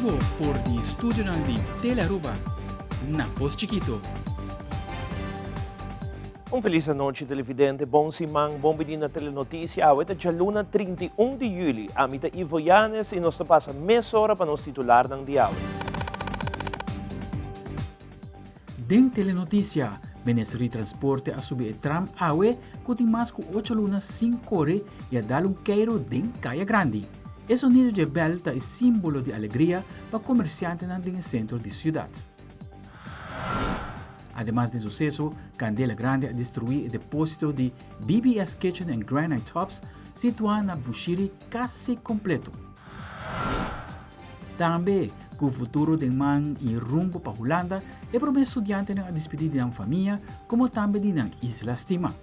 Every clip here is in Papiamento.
bibo for di studionan di Telearuba na Pos Chikito. Un felis anochi televidente, bon siman, bon bini na Telenoticia. Awe ta djaluna 31 di juli. Ami ta Ivo Yanes y nos ta pasa mesora pa nos titularnan di awe. Den Telenoticia, Minister di Transporte a subi e tram awe cu tin mas cu ocho luna sin core y a dal un keiro den Caya Grandi. E sonido dje bel ta e simbolo di alegria pa comerciantenan den e centro di ciudad. Ademas den suceso, candela grandi a destrui e deposito di BBS Kitchen and Granite Tops situa na Bushiri casi completo. Tambe, ku futuro den man i rumbo pa Hulanda, e promé studiantenan a dispidí di nan famia komo tambe di nan isla stimá.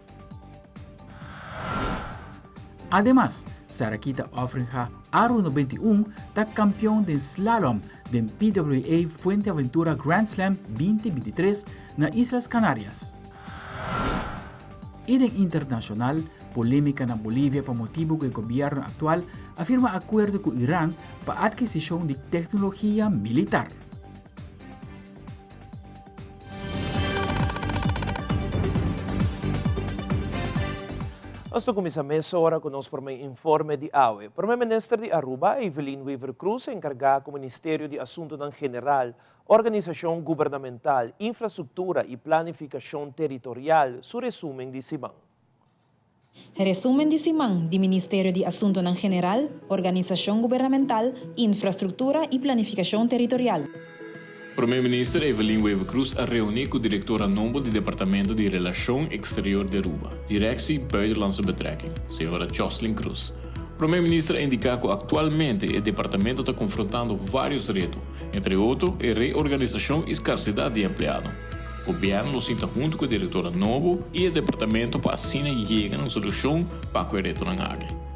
Ademas, Sarakita Offringa Aro 91 ta kampion den slalom den PWA Fuenteaventura Grand Slam 2023 na Islas Canarias. I den internashonal, polémika na Bolivia pa motibu ku e gobièrnu aktual a firma akuerdo ku Iran pa atkisishon di teknologia militar. Nos ta kuminsá mesora ku nos promé informe di awe. Promé Minister di Aruba, Evelyn Wever-Croes, enkargá ku Ministerio di Asuntunan General, Organisashon Gubernamental, Infrastruktura i Planifikashon Teritorial su resumen di siman. Resumen di siman di Ministerio di Asuntonan General, Organisashon Gubernamental, Infrastruktura i Planifikashon Teritorial. Prome Minister Evelyn Wever-Croes a reuni cu directora nobo di Departamento di Relacion Exterior di Aruba, Directie Buitenlandse Betrekking, señora Jocelyn Croes. Prome Minister a indica cu actualmente e departamento ta confrontando varios reto, Entre otro e reorganisacion y scarsedad di empleado. Gobierno lo sinta hunto cu e directora nobo y e departamento pa asina yega na un solucion pa cu e retonan aki.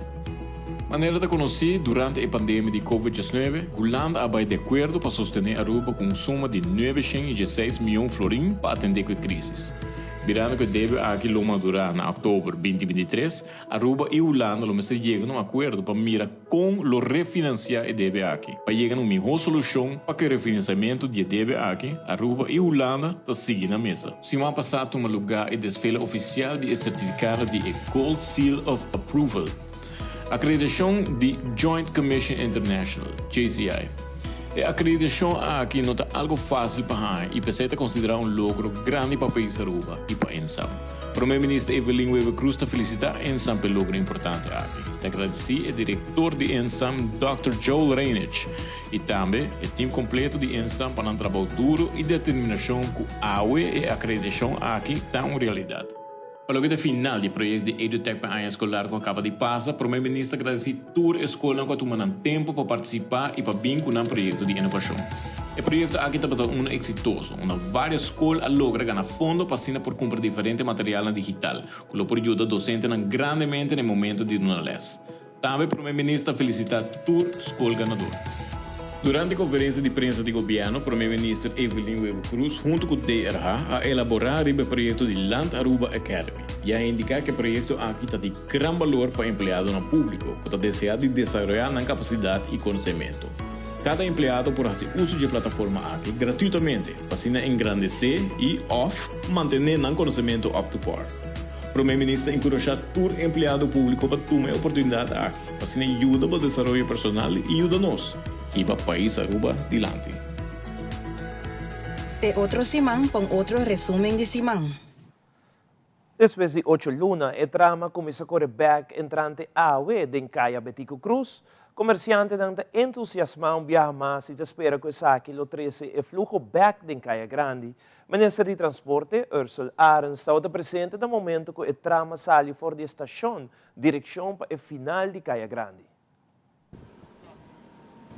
Manera ta conoci, durante e pandemia di Covid 19, Hulanda a bay di acuerdo pa sostene Aruba cu un suma di 916 miyon florin pa atende cu e crisis. Mirando cu e debe aki lo madura na october 2023, Aruba y Hulanda lo mester yega na un acuerdo pa mira Kon lo refinansiá e debe aki? Pa yega na un mihó solushon pa ku e refinansiamentu di e debe aki, Aruba i Hulanda ta sigui na mesa. Siman pasá a tuma lugá e desfile ofisial di e sertifikado di e Gold Seal of Approval, akreditashon di Joint Commission International, JCI. E akreditashon aki no ta algu fásil pa haña i p'esei ta konsiderá un logro grandi pa pais Aruba i pa Ensam. Prome Minister Evelyn Wever-Croes ta felicita Ensam p'e logro importante aki. Ta agradeci e director di Ensam, Dòkter Joel Reinich, y tambe e team completo di Ensam pa nan trabou duro y determinacion cu awe e acreditacion aki ta un realidad. Pa loke ta e final di e proyecto di EduTech pa e aña escolar cu a caba di pasa, Prome Minister a agradeci Tur e skolnan ku a tuma nan tempu pa partisipá i pa bin ku nan proyekto di inovashon. E proyekto aki tabata unu eksitoso, unda vários skol a logra gana fondo pa asina por kumpra diferente materialnan digital ku lo por yuda dosentenan grandemente na e momento di duna lès. Tambe Prome Minister a felisitá tur skol ganador. Durante konferensia di prensa di gobièrnu, Prome Minister Evelyn Wever-Croes huntu ku DRH a elaborá riba e proyekto di Land Aruba Academy i a indiká ku e proyekto aki ta di Gran balor pa empleadonan públiko ku ta deseá di desaroyá nan kapasidat i konosementu. Kada empleado por hasi uso dje plataforma aki gratuitamente pa asina engrandesé i, òf, mantené nan konosementu up to par. Promé Minister ta enkurashá tur empleado públiko pa tuma e oportunidat aki pa asina yuda bo desaroyo personal i yuda nos hiba pais Aruba dilanti. Te otro siman pa un otro resumen di siman. Despues di ocho luna e tram a kuminsá kore bèk entrante awe den Kaya Betico Croes. Komersiantenan ta entusiasmá un biaha mas i ta spera ku esaki lo trese e fluho bèk den Kaya Grandi. Minister di Transporte, Ursell Arends, tabata presente na momento ku e tram a sali for di e stashon direkshon pa e final di Kaya Grandi.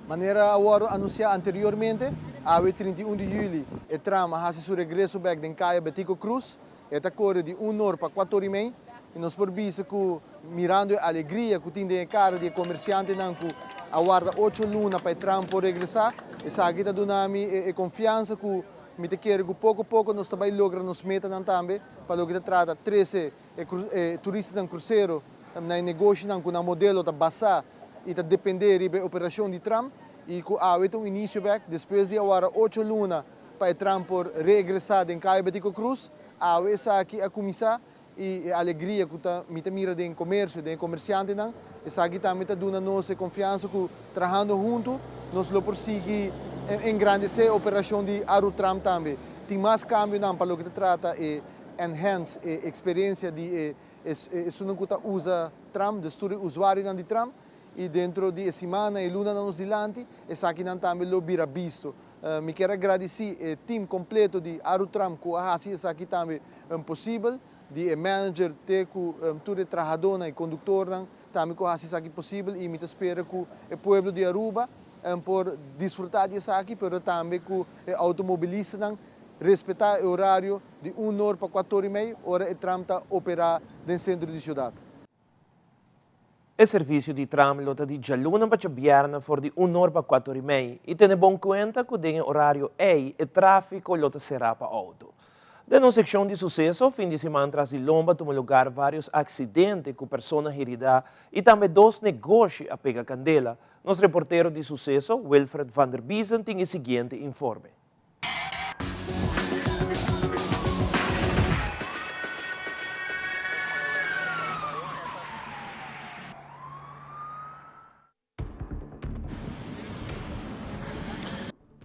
Manera a wòrdu anunsiá anteriormente, awe 31 di yüli e tram a hasi su regreso bèk den Kaya Betico Croes. E ta kore di un or pa kuator i mei i nos por bisa ku mirando e alegria ku tin den e kara di e komersiantenan ku a warda ocho luna pa e tram por regresá, esaki ta duna mi e konfiansa ku mi ta kere ku poko poko nos ta bai logra nos metanan tambe pa loke ta trata trese E turistanan krusero na e negoshinan ku nan modelo ta basá i ta dependé riba e operashon di tram. i ku awe ta un inisio bèk despues di a wara ocho luna pa e tram por regresá den Kaya Betico Croes. Awe esaki a kuminsá i e alegria ku ta mi ta mira den komersio, den e komersiantenan, esaki tambe ta duna nos e konfiansa ku trahando huntu nos lo por sigui engrandesé e operashon di Arutram tambe. Tin mas kambionan pa loke ta trata e enhance e eksperensia di e esunnan ku ta usa tram, dus tur e usuarionan di tram. I dentro di e simannan i lunanan nos dilanti, esakinan tambe lo bira bisto. Mi kier a gradisí e team kompleto di Arutram ku a hasi esaki tambe posibel, di e manager te ku tur e trahadónan i konduktornan tambe ku a hasi esaki posibel i mi ta spera ku e pueblo di Aruba por disfrutá di esaki pero tambe ku e outomobilistanan respetá e orario di un or pa kuator i mei ora e tram ta operá den sentro di siudat. E servisio di tram lo ta di djaluna pa djabièrnè for di un or pa kuator i mei i tene bon kuenta ku den e orario ei e tráfiko lo ta será pa outo. Den nos sekshon di suseso, fin di siman tras di lomba a tuma lugar vários aksidente ku persona heridá i tambe dos negoshi a pega kandela. Nos reportero di suseso, Wilfred van der Biezen tin e siguiente informe.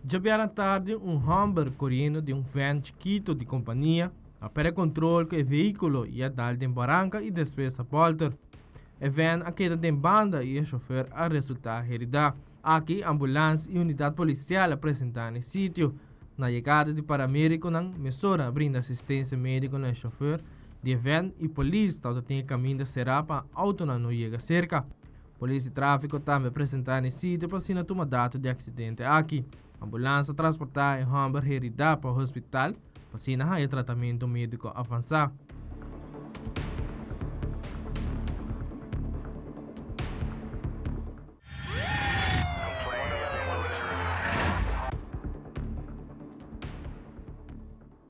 Djabièrnè tardi un hòmber koriendo den un vèn chikitu di kompania a pèrdè kontrol ku e vehíkulo i a dal den baranka i despues a bòlter. E vèn a keda den banda i e shofèr a resultá heridá. Aki ambulans i unidat polisial a presentá na e sitio. Na yegada di paramedikonan, mesora a brinda asistensia mediko na e shofèr di e vèn i polis tabata tin e kaminda será pa outonan no yega serka. Polis di tráfiko tambe a presentá na e sitio pa asina tuma dato di e aksidente aki. Ambulans a transportá e hòmber heridá pa hospital pa asina haña tratamentu médiko avansá.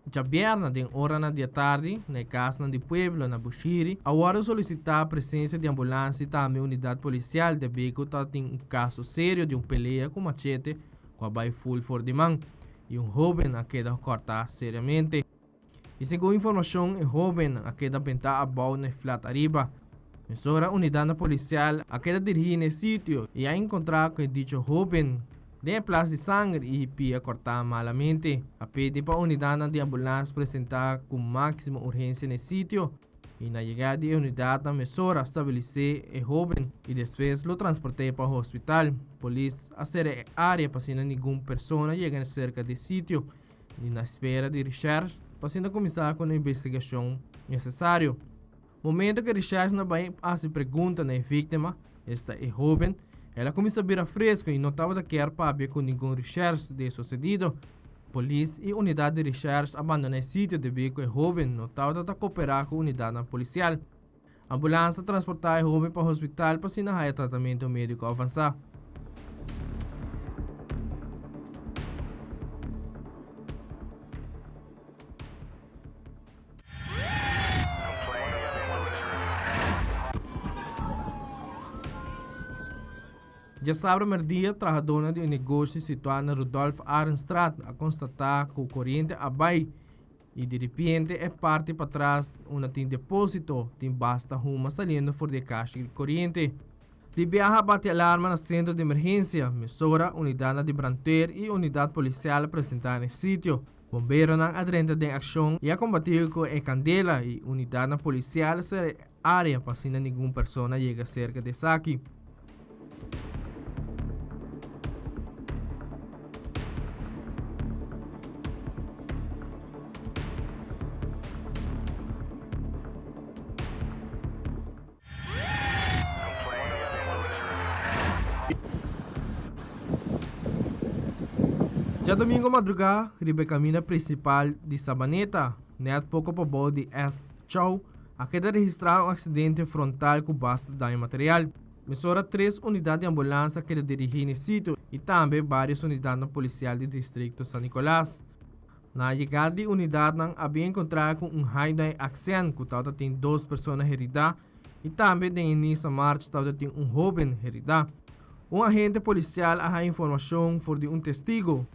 Djabièrnè den oranan di atardi na e kasnan di pueblo na Bushiri a wòrdu solisitá presensia di ambulans i tambe unidat polisial debí ku ta tin un kaso serio di un pelea ku machete ku a bai ful for di man i un hóben a keda kòrtá seriamente. I segun informashon e hóben a keda bentá abou na e flat ariba. Mesora unidatnan polisial a keda dirigí na e sitio i a enkontrá ku e dicho hóben den e plas di sanger i pia kòrtá malamente. A pidi pa unidatnan di ambulans presentá ku máksimo urgensia na e sitio i na yegada di e unidatnan mesora stabilisé e hóben i despues lo transport'é pa hospital. Polis a sera e área pa asina ningun persona yega serka di e sitio. I na spera di Recherche pa asina kuminsá ku e investigashon nesesario. Momento ku e Recherche na bai hasi pregunta na e víktima, esta e hóben, el a kuminsá bira fresku i no tabata kier papia ku ningun Recherche di e sosedido. Polis i unidat di Recherche a bandoná e sitio debí ku e hóben no tabata ta koperá ku unidatnan polisial. Ambulans a transportá e hóben pa hospital pa asina haya tratamentu médiko avansá. Djasabra merdia, trahadónan di un negoshi situá na Rudolf Arendstraat a konstatá ku koriente a bai I di ripiente e parti patras unda tin deposito tin basta huma saliendo for di e kashi di koriente. Di biaha a bati alarma na sentro di emergensia, mesora unidatnan di brandweer i unidat polisial a presentá na e sitio. Bomberonan a drenta den akshon i a kombatí ku e kandela i unidatnan polisial a sera e área pa asina ningun persona yega serka di esaki. Djadomingo madrugá riba e kaminda prinsipal di Sabaneta, nèt poko pabou di S. Chow, A keda registrá un aksidente frontal ku basta daño material. Mesora tres unidat di ambulans a keda dirigí na e sitio i tambe vários unidatnan polisial di distrikto San Nicolas. Na yegada di unidatnan a bin enkontrá ku un Hyundai Accent ku tabata tin dos persona heridá i tambe den e Nissan March tabata tin un hóben heridá. Un agente policial a haya informacion for di un testigo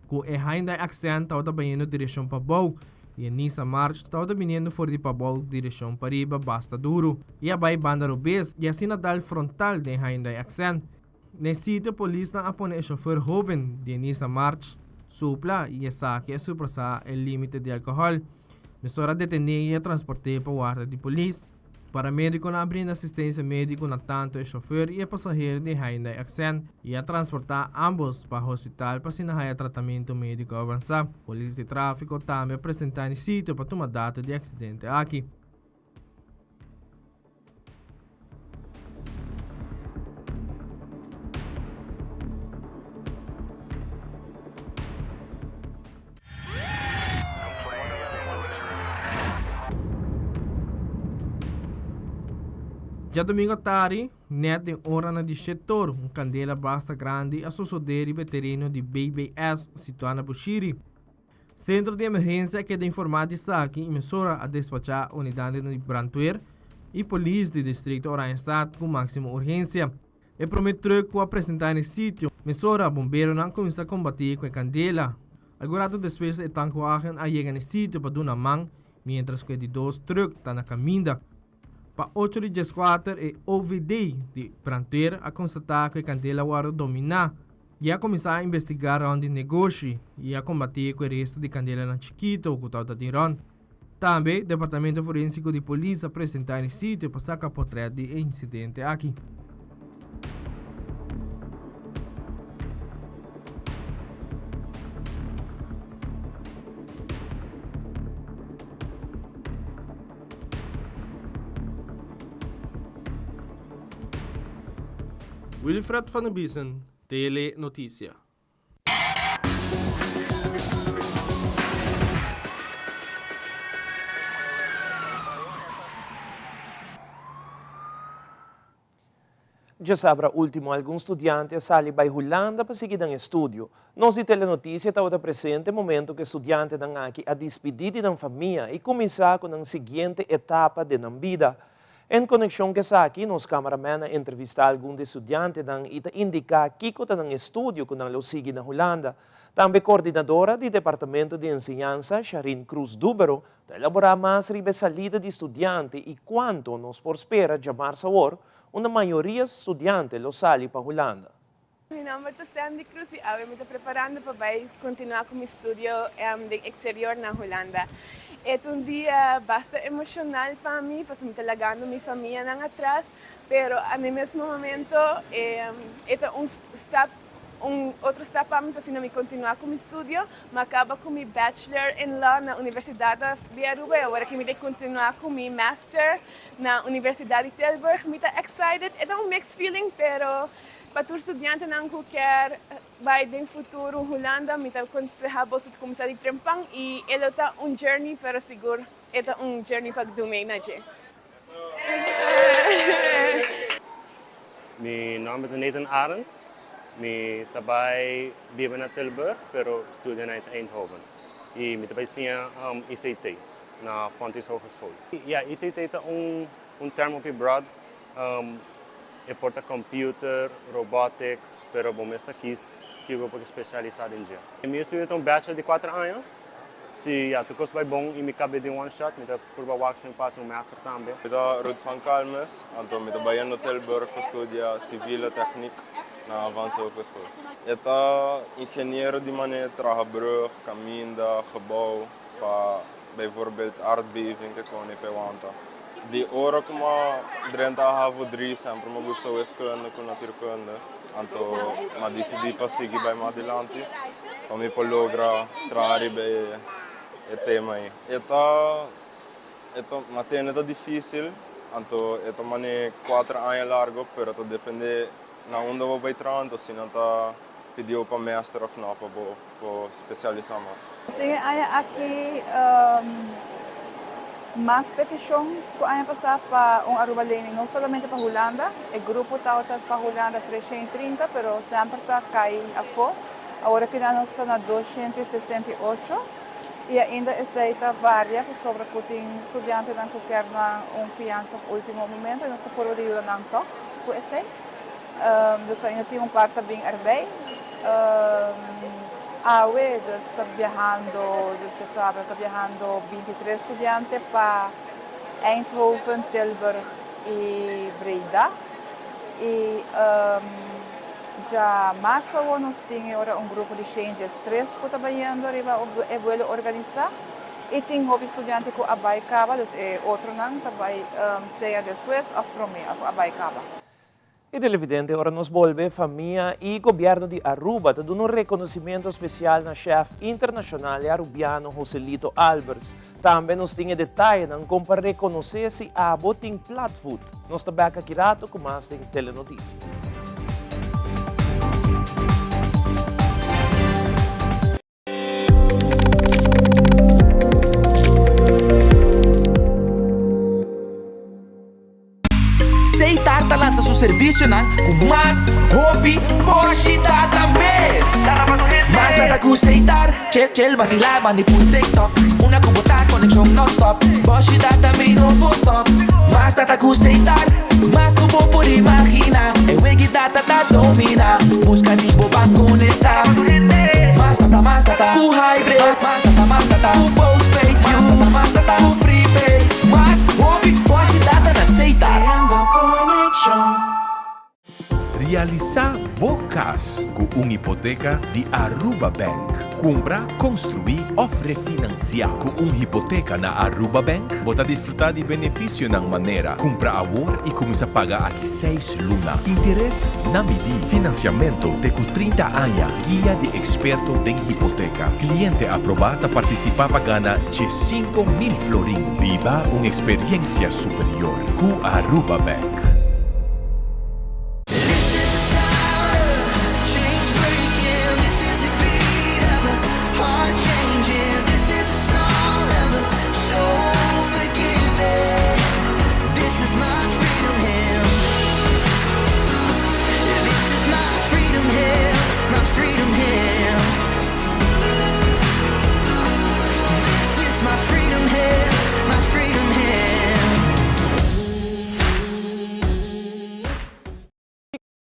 cu e Hyundai Accent tabata bayendo direccion pabou y e Nissan March tabata biniendo for di pabou direccion pariba basta duro y a bay banda robes y asina dal frontal den Hyundai Accent. N'e sitio polisnan a pone e chofer hoben di e Nissan March supla y esaki a surpasa e limite di alcohol. Mesora a detene y a transporte pa warda di polis. Paramediconan a brinda asistencia medico na tanto e chofer y e pasahero di e Hyundai Accent y a transporta ambos pa hospital pa asina haya tratamento medico avansa. Polis di trafico tambe a presenta n'e sitio pa tuma dato di e accidente aki. Djadomingo atari, nèt den oranan di shetor, un kandela basta grandi a sosodé riba e tereno di BBS situá na Bushiri. Sentro di emergensia a keda informá di esaki i mesora a despachá unidatnan di brandweer i polis di distrikto Oranjestad ku máksimo urgensia. E promé trùk ku a presentá na e sitio, mesora bomberonan kuminsá kombatí ku e kandela. Algun ratu despues e tankwagen a yega na e sitio pa duna man, miéntras ku e di dos trùk ta na kaminda. Pa ocho di dieskuater e OVD di brandweer a konstatá ku e kandela a wòrdu dominá i a kuminsá investigá rònt di negoshi i a kombatí ku e resto di kandelanan chikito ku tabata tin rònt. Tambe Departamento Forensiko di Polis a presentá na e sitio pa saka potrèt di e insidente aki. Wilfred van der Biesen, Tele Noticia. Djasabra ultimo algun studiante a sali bai Hulanda pa sigui nan estudio. Nos di Telenoticia tabata presente momento ku e studiantenan aki a dispidí di nan famia i kuminsá ku nan siguiente etapa den nan bida. En konekshon ku esaki nos kameraman a entrevistá algun di e studiantenan i ta indiká kiko ta nan estudio ku nan lo sigui na Hulanda. Tambe kordinadora di Departamento di Enseñansa, Sharine Cruz Dubero, Ta elaborá mas riba e salida di studiante i kuantu nos por spera djamars awor, unda mayoria studiante lo sali pa Hulanda. Mi nomber ta Sandy Cruz y awe mi ta preparando pa bay continua cu mi studio den exterior na Hulanda. E ta un dia basta emocional pa mi pasobra mi ta lagando mi famianan atras, pero a mi mesmo momento e ta un stap Un otro stap pa mi pa asina mi continua cu mi studio. Mi a caba cu mi Bachelor in Law na Universidad di Aruba y awor aki mi ta continua cu mi Master na Universidad di Tilburg. Mi ta excited, e ta un mixed feeling pero pa tur studiantenan cu kier bay den futuro Hulanda mi ta conseha boso ta cuminsa di trempan y e lo ta un journey pero sigur e ta un journey pa dumi na dje. Mi nomber ta Nathan Arends. Mi ta bai biba na Tilburg, pero studia na Eindhoven. Y mi ta bai siña ICT na Fontys Hogeschool. Ya, ICT ta un un term hopi broad. E por ta computer, robotics, pero bo mes ta kies kico bo por specialisa den dje. Mi estudio ta un bachelor di cuater aña. Si ya tur cos bai bon y mi cabe den one shot, mi ta purba wak si mi pasa un master tambe. Mi ta Ruth Calmes, anto mi ta bayendo Tilburg pa studia Civiele Techniek na Avans Hogeschool. E ta ingeniero di manera traha brug, caminda, gebouw pa bijvoorbeeld aardbeving ke con e pe wanta. Di ora cu m'a drenta havo drie semper m'a gusta wiskunde cu natuurkunde, anto m'a dicidi pa sigui bay mas dilanti pa mi por logra traha riba e tema ey. E ta e ta m'a tende ta dificil, anto e ta mane cuater aña largo, pero ta depende na unda bo bay traha, anto si nan ta pidibo pa mester of no pa bo por specialisa mas. Den e aña aki mas peticion cu aña pasa pa un Aruba Lening, no solamente pa Hulanda, e grupo tabata pa Hulanda 330 pero semper ta cay afo, awor aki nan nos ta na 268 y ainda esey ta varia pasobra cu tin studiantenan cu kier na un fiansa op ultimo momento y nos ta purba di yuda nan toch cu esey. Dus ainda tin un par ta bin erbij. Awe dus ta biahando, dus djasabra ta biahando 23 studiante pa Eindhoven, Tilburg y Breda. Y djamars awor nos tin e ora un grupo di 113 cu ta bayendo riba e vuelo organisa. Y tin hopi studiante cu a bay caba, dus e otronan ta bay sea despues of prome of a bay caba. E televidente, ora nos bolbe, famia y gobierno di Aruba ta duna un reconocimento special na chef internacional e Arubiano Joselito Alberts. Tambe nos tin e detayenan con pa reconoce si abo tin platvoet. Nos ta bek aki rato cu mas den Telenoticia. Seitar ta lansa su servisionan ku mas hopi boshi data mes. Mas data ku Seitar, chel chel basilá bandi por TikTok. Una ku bo ta konekshon nonstop, boshi data mi no por stop. Mas data ku Seitar, mas ku bo por imaginá. E wegi data ta dominá, buska di bo ban konektá. Mas data, mas data ku hybrid. Mas data, mas data ku postpaid. Mas data, mas data ku prepaid. Mas hopi boshi data na Seitar. Realisá bo kas ku un hipoteka di Aruba Bank. Kumpra, konstruí òf refinansiá. Ku un hipoteka na Aruba Bank, bo ta disfrutá di benefisionan manera, kumpra awor i kuminsá paga aki seis luna, interes na midí, finansiamentu te ku 30 aña, guia di eksperto den hipoteka. Kliente aprobá ta partisipá pa gana 15,000 florin. Biba un eksperiensia superior ku Aruba Bank.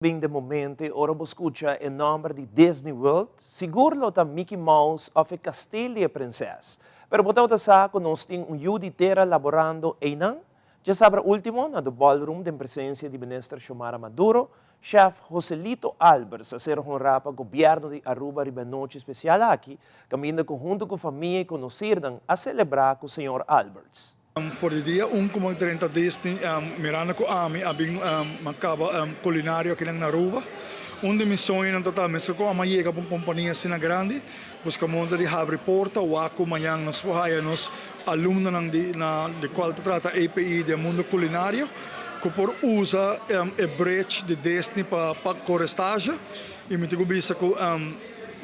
Bin den momente ora bo scucha e nomber di Disney World, sigur lo ta Mickey Mouse of e kastel di e prinses. Pero bo tabata sa cu nos tin un yu di tera laborando eynan? Djasabra ultimo na The Ballroom den presencia di Minister Xiomara Maduro, Chef Joselito Alberts a ser honra pa Gobierno di Aruba riba e nochi special aki, caminda cu hunto cu famia y conocirnan a celebra cu señor Alberts. For di dia un ku mi drenta Disney, mirando ku ami a bin a kaba kulinario akinan na Aruba, un di mi soñonan ta ta mester ku ami a yega pa un kompania asina grandi, buska monta di habri porta wak ku mañan nos por haya nos alumnonan di na di kual ta trata API den mundo kulinario ku por usa e bridge di Disney pa pa kore stage i mi tin ku bisa ku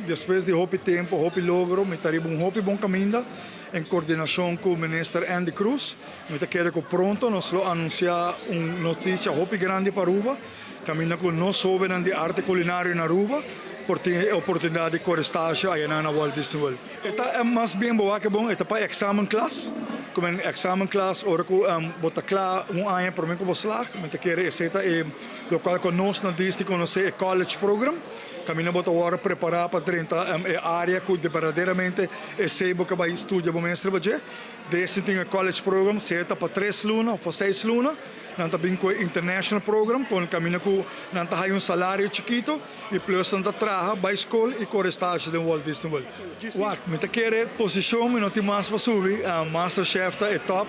despues di hopi tempu hopi logro mi ta riba un hopi bon kaminda. En coordinacion cu Minister Andy Croes, mi ta kere cu pronto nos lo anuncia un noticia hopi grandi pa Aruba, caminda cu nos hobennan di arte culinario na Aruba por tin e oportunidad di core stage ayanan na Walt Disney World. E ta mas bien bo wak e bon, e ta pa examenklas, cu men examenklas ora cu bo ta cla un aña prome cu bo slag, mi ta kere esey ta e locual cu nos na Disney conoce e college program. Kaminda bo ta wòrdu prepará pa drenta e área ku berdaderamente esei bo ke bai studia bo mes riba dje. Desi tin e college program, sea ta pa tres luna òf pa seis luna. Nan ta bin ku e international program kon kaminda ku nan ta haña un salario chikitu i plus nan ta traha, bai skol i kore stage den Walt Disney World. Wak, mi ta kere posishon mi no tin mas pa subi, Master Chef ta e top,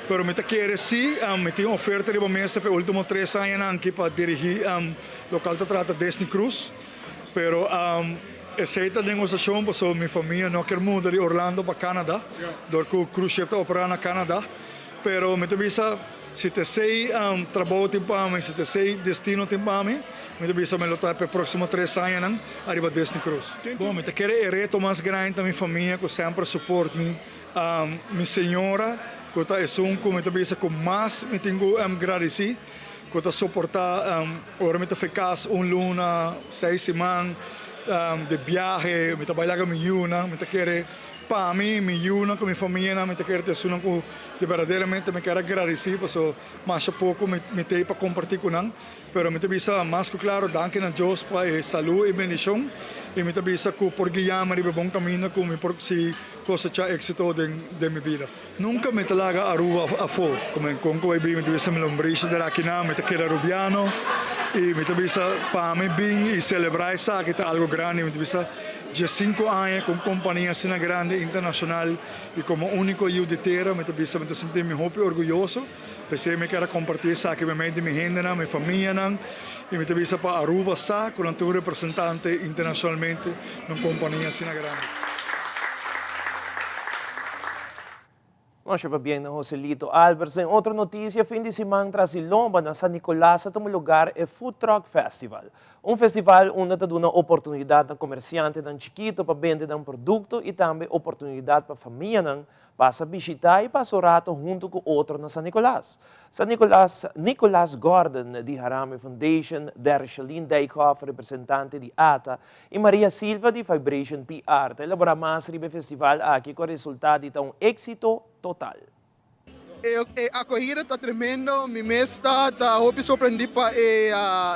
pero mi ta kere si mi tin oferta riba mesa pa e ultimo tres añanan aki pa dirigí Local ta trata Disney Cruise, pero esey ta negociacion pasobra mi famia no kier muda di Orlando pa Canada, dor cu cruise ship ta opera na Canada. Pero mi ta bisa si ta esey trabou tin pa mi, si ta esey destino tin pa mi, mi ta bisa mi lo ta pa e proximo tres añanan ariba Disney Cruise. Bon, mi ta kere e reto mas grandi ta mi famia cu semper a support mi, mi señora cu ta esun cu mi ta bisa cu mas mi tin cu gradici. Ku ta soportá ora mi ta fei kas un luna, seis siman di biahe, mi ta bai laga mi yunan, mi ta kere. Pa mi, mi yunan ku mi famianan mi ta kere ta esunnan ku di berdaderamente mi kier a gradisí paso masha poko mi mi t'ei pa kompartí ku nan. Pero mi ta bisa mas ku klaro danki na Dios pa e salú i bendishon i mi ta bisa ku por guia mi riba e bon kaminda ku mi por sigui kosechá éksito den den mi bida. Nunka mi ta laga Aruba afó. Komo kon ku bai bin mi ta bisa mi lombrishi ta rakiná, mi ta keda Rubiano i mi ta bisa pa mi bin i selebrá esaki ta algu grandi. Mi ta bisa diesinku aña ku un kompania asina grandi internashonal i komo úniko yu di tera mi ta bisa mi ta sinti mi hopi orguyoso. P'esei mi kier a kompartí esaki meimei di mi hendenan, mi famianan i mi ta bisa pa Aruba sa ku nan tin un representante internashonalmente na un kompania asina grandi. Masha pabien na Joselito Alberts. Den otro noticia, fin di siman tras di lomba na San Nicolas a tuma lugar e Food Truck Festival. Un festival unda ta duna oportunidad na comerciantenan chikito pa bende nan producto y tambe oportunidad pa famianan pasa bishita y pasa un rato hunto cu otro na San Nicolas. San Nicolas, Nicolas Gordon di Harambee Foundation, Dercheline Dijkhoff, representante di ata, y Maria Silva di Vibration PR ta elabora mas riba e festival aki cu a resulta di ta un exito total. E akohida ta tremendo, mi mes ta ta hopi sorprendí pa e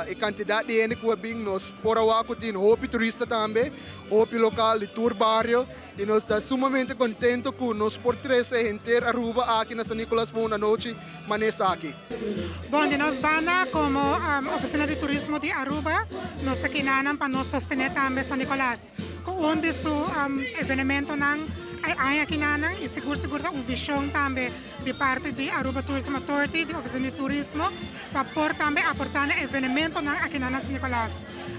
e kantidat di hende ku a bin. Nos por a wak ku tin hopi turista tambe, hopi lokal di tur bario i nos ta sumamente kontento ku nos por trese henter Aruba aki na San Nicolas pa un anochi manera esaki. Bon, di nos banda komo Ofisina di Turismo di Aruba nos ta kinanan pa nos sostené tambe San Nicolas. Ku un di su evenementonan e aña kinanan i sigur sigur ta un vishon tambe di parti di Aruba Tourism Authority, di Ofisina di Turismo, pa por tambe aportá na evenementonan akinan na San Nicolas.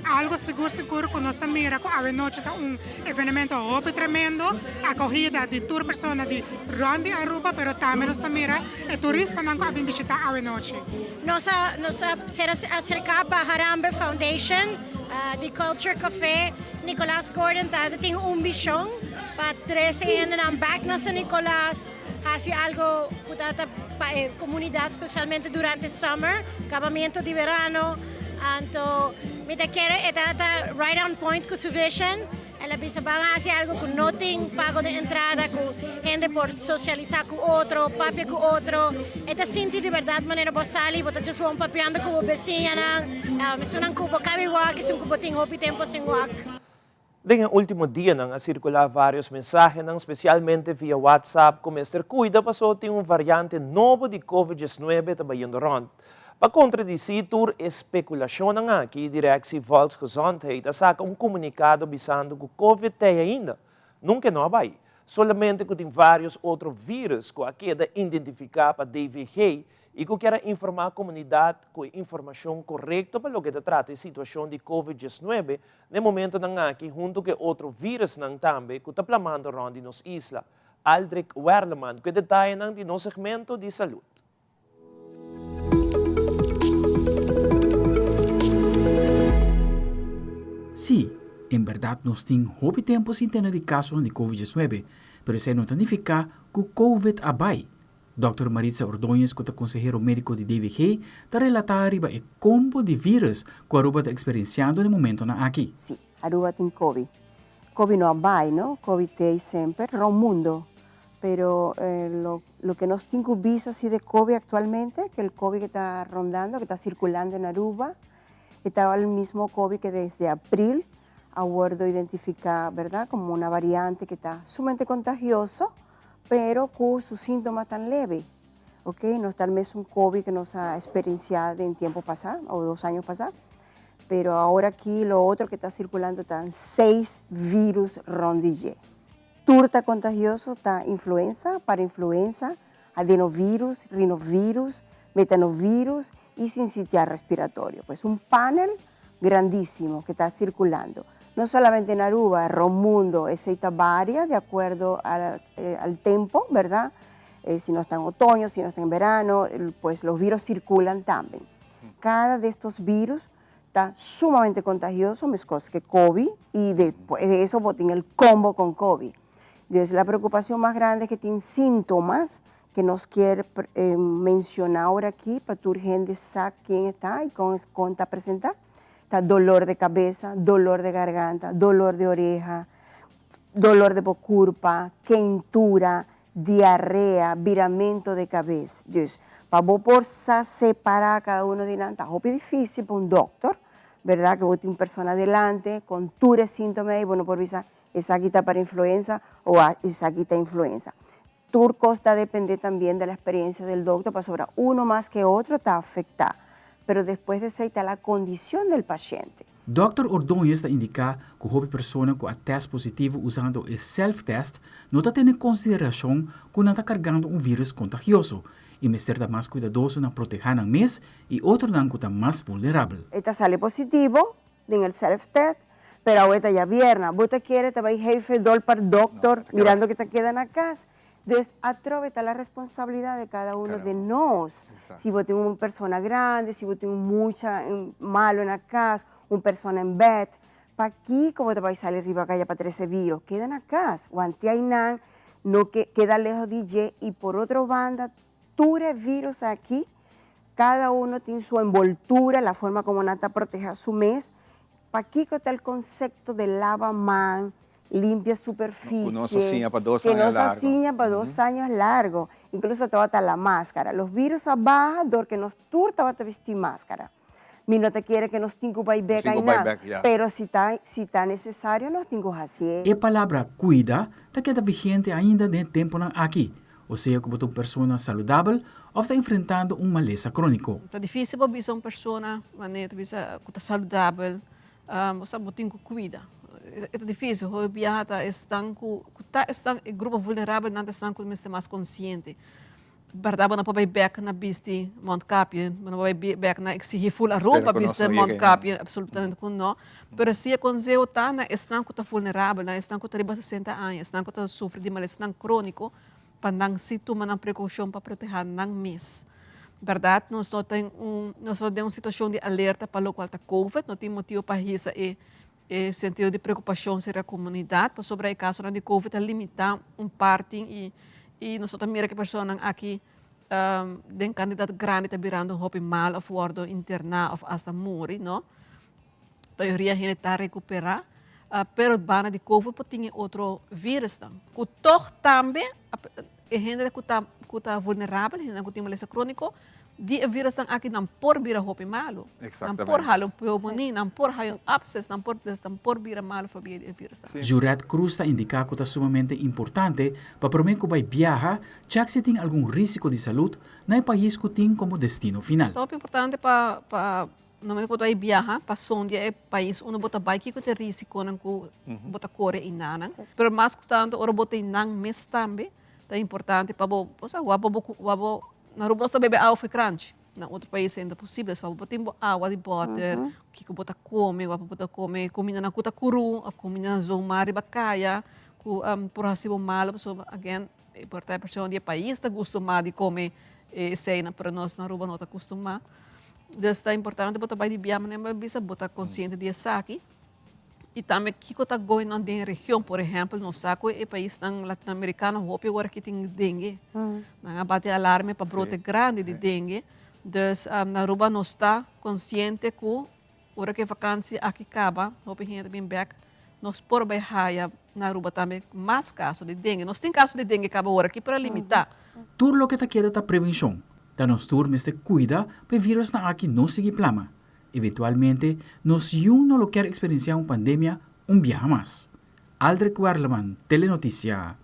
Algo sigur sigur ku nos ta mira ku awenochi ta un evenemento hopi tremendo, akohida di tur persona di rònt di Aruba, pero tambe nos ta mira e turistanan ku a bin bishitá awenochi. Nos a nos a ser aserká pa Harambe Foundation di Culture Café. Nicolas Gordon ta tin un vishon pa trese hendenan bèk na San Nicolas, hasi algo ku ta ta pa e komunidat spesialmente durante summer, kabamentu di verano. Anto mi ta kere e ta ta right on point ku su vision. El a bisa ban hasi algo ku no tin pago di entrada, ku hende por sosialisá ku otro, papia ku otro. E ta sinti di bèrdat manera bo sali, bo ta djis won papiando ku bo besiñanan, esunnan ku bo kabi wak, esun ku bo tin hopi tempu sin wak. Den e ultimo dianan a sirkulá vários mensahenan, spesialmente via WhatsApp, ku mester kuida paso tin un variante nobo di Covid diesnuebe ta bayendo rònt. Pa kontradisí tur e spekulashonnan aki, Directie Volksgezondheid a saka un komunikado bisando ku Covid t'ei ainda, nunka e no a bai, solamente ku tin vários otro vírus ku a keda identifiká pa DVG i ku kier a informá komunidat ku e informashon korekto pa loke ta trata e situashon di Covid diesnuebe na e momentonan aki huntu ku e otro vírusnan tambe ku ta plamando rònt di nos isla. Aldrich Werleman ku e detayenan di nos segmento di salud. Sí, en bèrdat nos tin hopi tempu sin tene di kasonan di Covid diesnuebe, pero esei no ta nifiká ku Covid a bai. Dòkter Maritza Ordóñez ku ta konsehero médiko di DVG ta relatá riba e kombo di vírùs ku Aruba ta eksperensiando na e momentonan aki. Sí, Aruba tin Covid. Covid no a bai, no? Covid t'ei semper rònt mundo. Pero lo loke nos tin cu bisa si de Covid actualmente, que el Covid que ta rondando, que ta circulando en Aruba, e ta el mismo Covid que desde april a wordo identifica, verdad, como una variante que ta sumamente contagioso, pero cu su sintoma tan leve, ok, no ta el mesun Covid que nos a experiencia den tiempo pasa, o dos años pasa, pero ahora aki lo otro que ta circulando ta seis virus rond di dje. Tur ta kontagioso ta influensa, parainfluensa, adenovirus, rinovirus, metanovirus i sinsitial respiratorio. Pues un panel grandísimo ke ta sirkulando. No solamente na Aruba, rond mundo esei ta varia de akuerdo al tempo, berdad? Si nos ta en otoño, si nos ta en verano, pues los virus sirkulan tambe. Kada de estos virus Ta sumamente contagioso mescos que Covid y despues de eso bo tin el combo con Covid. Entonces la preocupacion mas grande es que tin sintomas que nos kier menciona ahora aki pa tur hende sa ken e ta y con con ta presenta. Ta dolor de cabeza, dolor de garganta, dolor de oreja, Dolor di bo curpa, keintura, diarrea, biramento di cabes. Dus, pa bo por sa separa cada uno di nan ta hopi dificil pa un doctor, berdad, cu bo tin un persona delante con tur e sintoma ey, bo no por bisa esaki ta para influenza o esaki ta influenza. Tur cos ta depende tambien de la experiencia del doctor pasobra uno mas que otro ta afecta, pero despues de esey ta la condicion del paciente. Dòkter Ordóñez ta indiká ku hopi persona ku a tèst positivo usando e self-test no ta tene konsiderashon ku nan ta kargando un vírùs kontagioso i mester ta mas kuidadoso na protehá nan mes i otronan ku ta mas vulnerabel. E ta sali positivo den el self-test, pero awe ta djabierna. Bo ta kere ta bai gefe dol par dokter mirando ke ta keda na kas. Dus atrobe ta la responsabilidad de cada uno de nos. Si bo tin un persona grandi, si bo tin un mucha malo na kas, un persona en bed, pakiko bo ta bai sali riba kaya pa trese viro? Keda na kas, wantia einan, no keda leho di dje y por otro banda Tur e virus aki, cada uno tin su envoltura, la forma como nan ta proteha su mes. Pakico ta el concepto de lava man, limpia superficie? Cu nos a siña pa dos Que aña nos a largo. siña pa dos años largo. Incluso tabata la mascara. Los virus a baha door que nos tur tabata bisti mascara. Mi no ta kere ke nos tin ku bai bek Nos tin ku bai ainan, bek, ya. pero si ta si ta nesesario nos tin ku hasié. E palabra kuida ta keda vigente ainda den e tempunan aki, osea ku bo ta un persona saludabel òf ta enfrentando un malesa króniko. Ta difísil pa bisa un persona manera ta bisa ku ta saludabel, bo sa bo tin ku kuida. E ta difísil, hopi biaha ta esnan ku ta esnan e grupo vulnerabel nan ta esnan ku mester mas konsiente. Berdad bo no por bay bek na bisti mondkapje, bo no por bay bek na exigi full Aruba bisti mondkapje, absolutamente cu no. Pero si e conseho ta na esnan cu ta vulnerabel, na esnan cu ta riba sesenta aña, esnan cu ta sufri di malesanan cronico, pa nan si tuma nan precaucion pa proteha nan mes. Berdad nos no ta un, nos no ta den un situacion di alerta pa locual ta covid, no tin motibo pa hisa e e sentido di preocupacion serka comunidad pasobra e casonan di covid ta limita un parti y y nos ta mira cu e personanan aki den cantidad grandi ta birando hopi mal of wordo interna of hasta muri no. Mayoria hende ta recupera pero banda di covid por tin e otro virusnan cu toch tambe e hende cu ta cu ta vulnerabel, hendenan cu tin malesa cronico, di e virusnan aki nan por bira hopi malo. Nan por hala un peumonie, nan por haya un absces, nan por, dus nan por bira malo pabia di e virusnan. Juret Cruz ta indica cu ta sumamente importante pa prome cu bay biaha, check si tin algun risico di salud na e pais cu tin como destino final. Ta hopi importante pa pa No mester por ta bai biaha pa sondia e pais unda bo ta bai kiko ta e risikonan ku bo ta kore einanan. Pero mas ku tantu ora bo ta einan mes tambe ta importante pa bo osea wak bo wak bo na Aruba nos ta bebe awa for e kranchi na otro pais ainda posibel so bo tin bo awa di bòter kiko bo ta kome wak bo ta kome kumindanan ku ta kuru òf kumindanan zomaar riba kaya ku por hasi bo malo pasobra again por ta e persona di e pais ta gustumá di kome eseinan pero nos na Aruba no ta kustumá. Dus ta importante bo ta bai di bia manera bo a bisa bo ta konsiente di esaki i tambe kiko ta going on den e region. Por ehèmpel nos sa ku e paisnan latinoamerikano hopi ora ki tin dengue. Nan a bati alarme pa brote grandi di dengue. Dus na Aruba nos ta konsiente ku ora ku e vakansi aki kaba hopi hende ta bin bèk nos por bai haya na Aruba tambe mas kaso di dengue. Nos tin kaso di dengue kaba ora aki pero a limitá. Tur loke ta keda ta prevenshon. Ta nos tur mester cuida pa e virusnan aki no sigui plama. Eventualmente, nos yun no lo kier experiencia un pandemia un biaha mas. Aldrich Werleman, Telenoticia.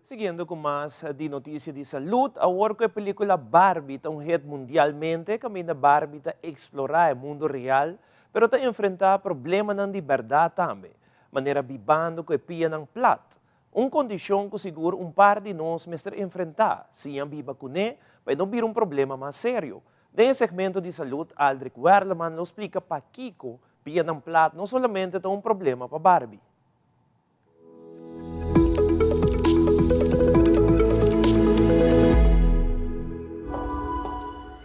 Siguiendo cu mas di noticia di salud, awor cu e pelicula Barbie ta un hit mundialmente, caminda Barbie ta explora e mundo real, pero ta enfrentá problemanan di bèrdat tambe, manera bibando ku e pianan plat, un kondishon ku sigur un par di nos mester enfrentá, siña biba kuné pa e no bira un problema mas serio. Den e segmento di salud, Aldrich Werleman lo splika pakiko pianan plat no solamente ta un problema pa Barbie.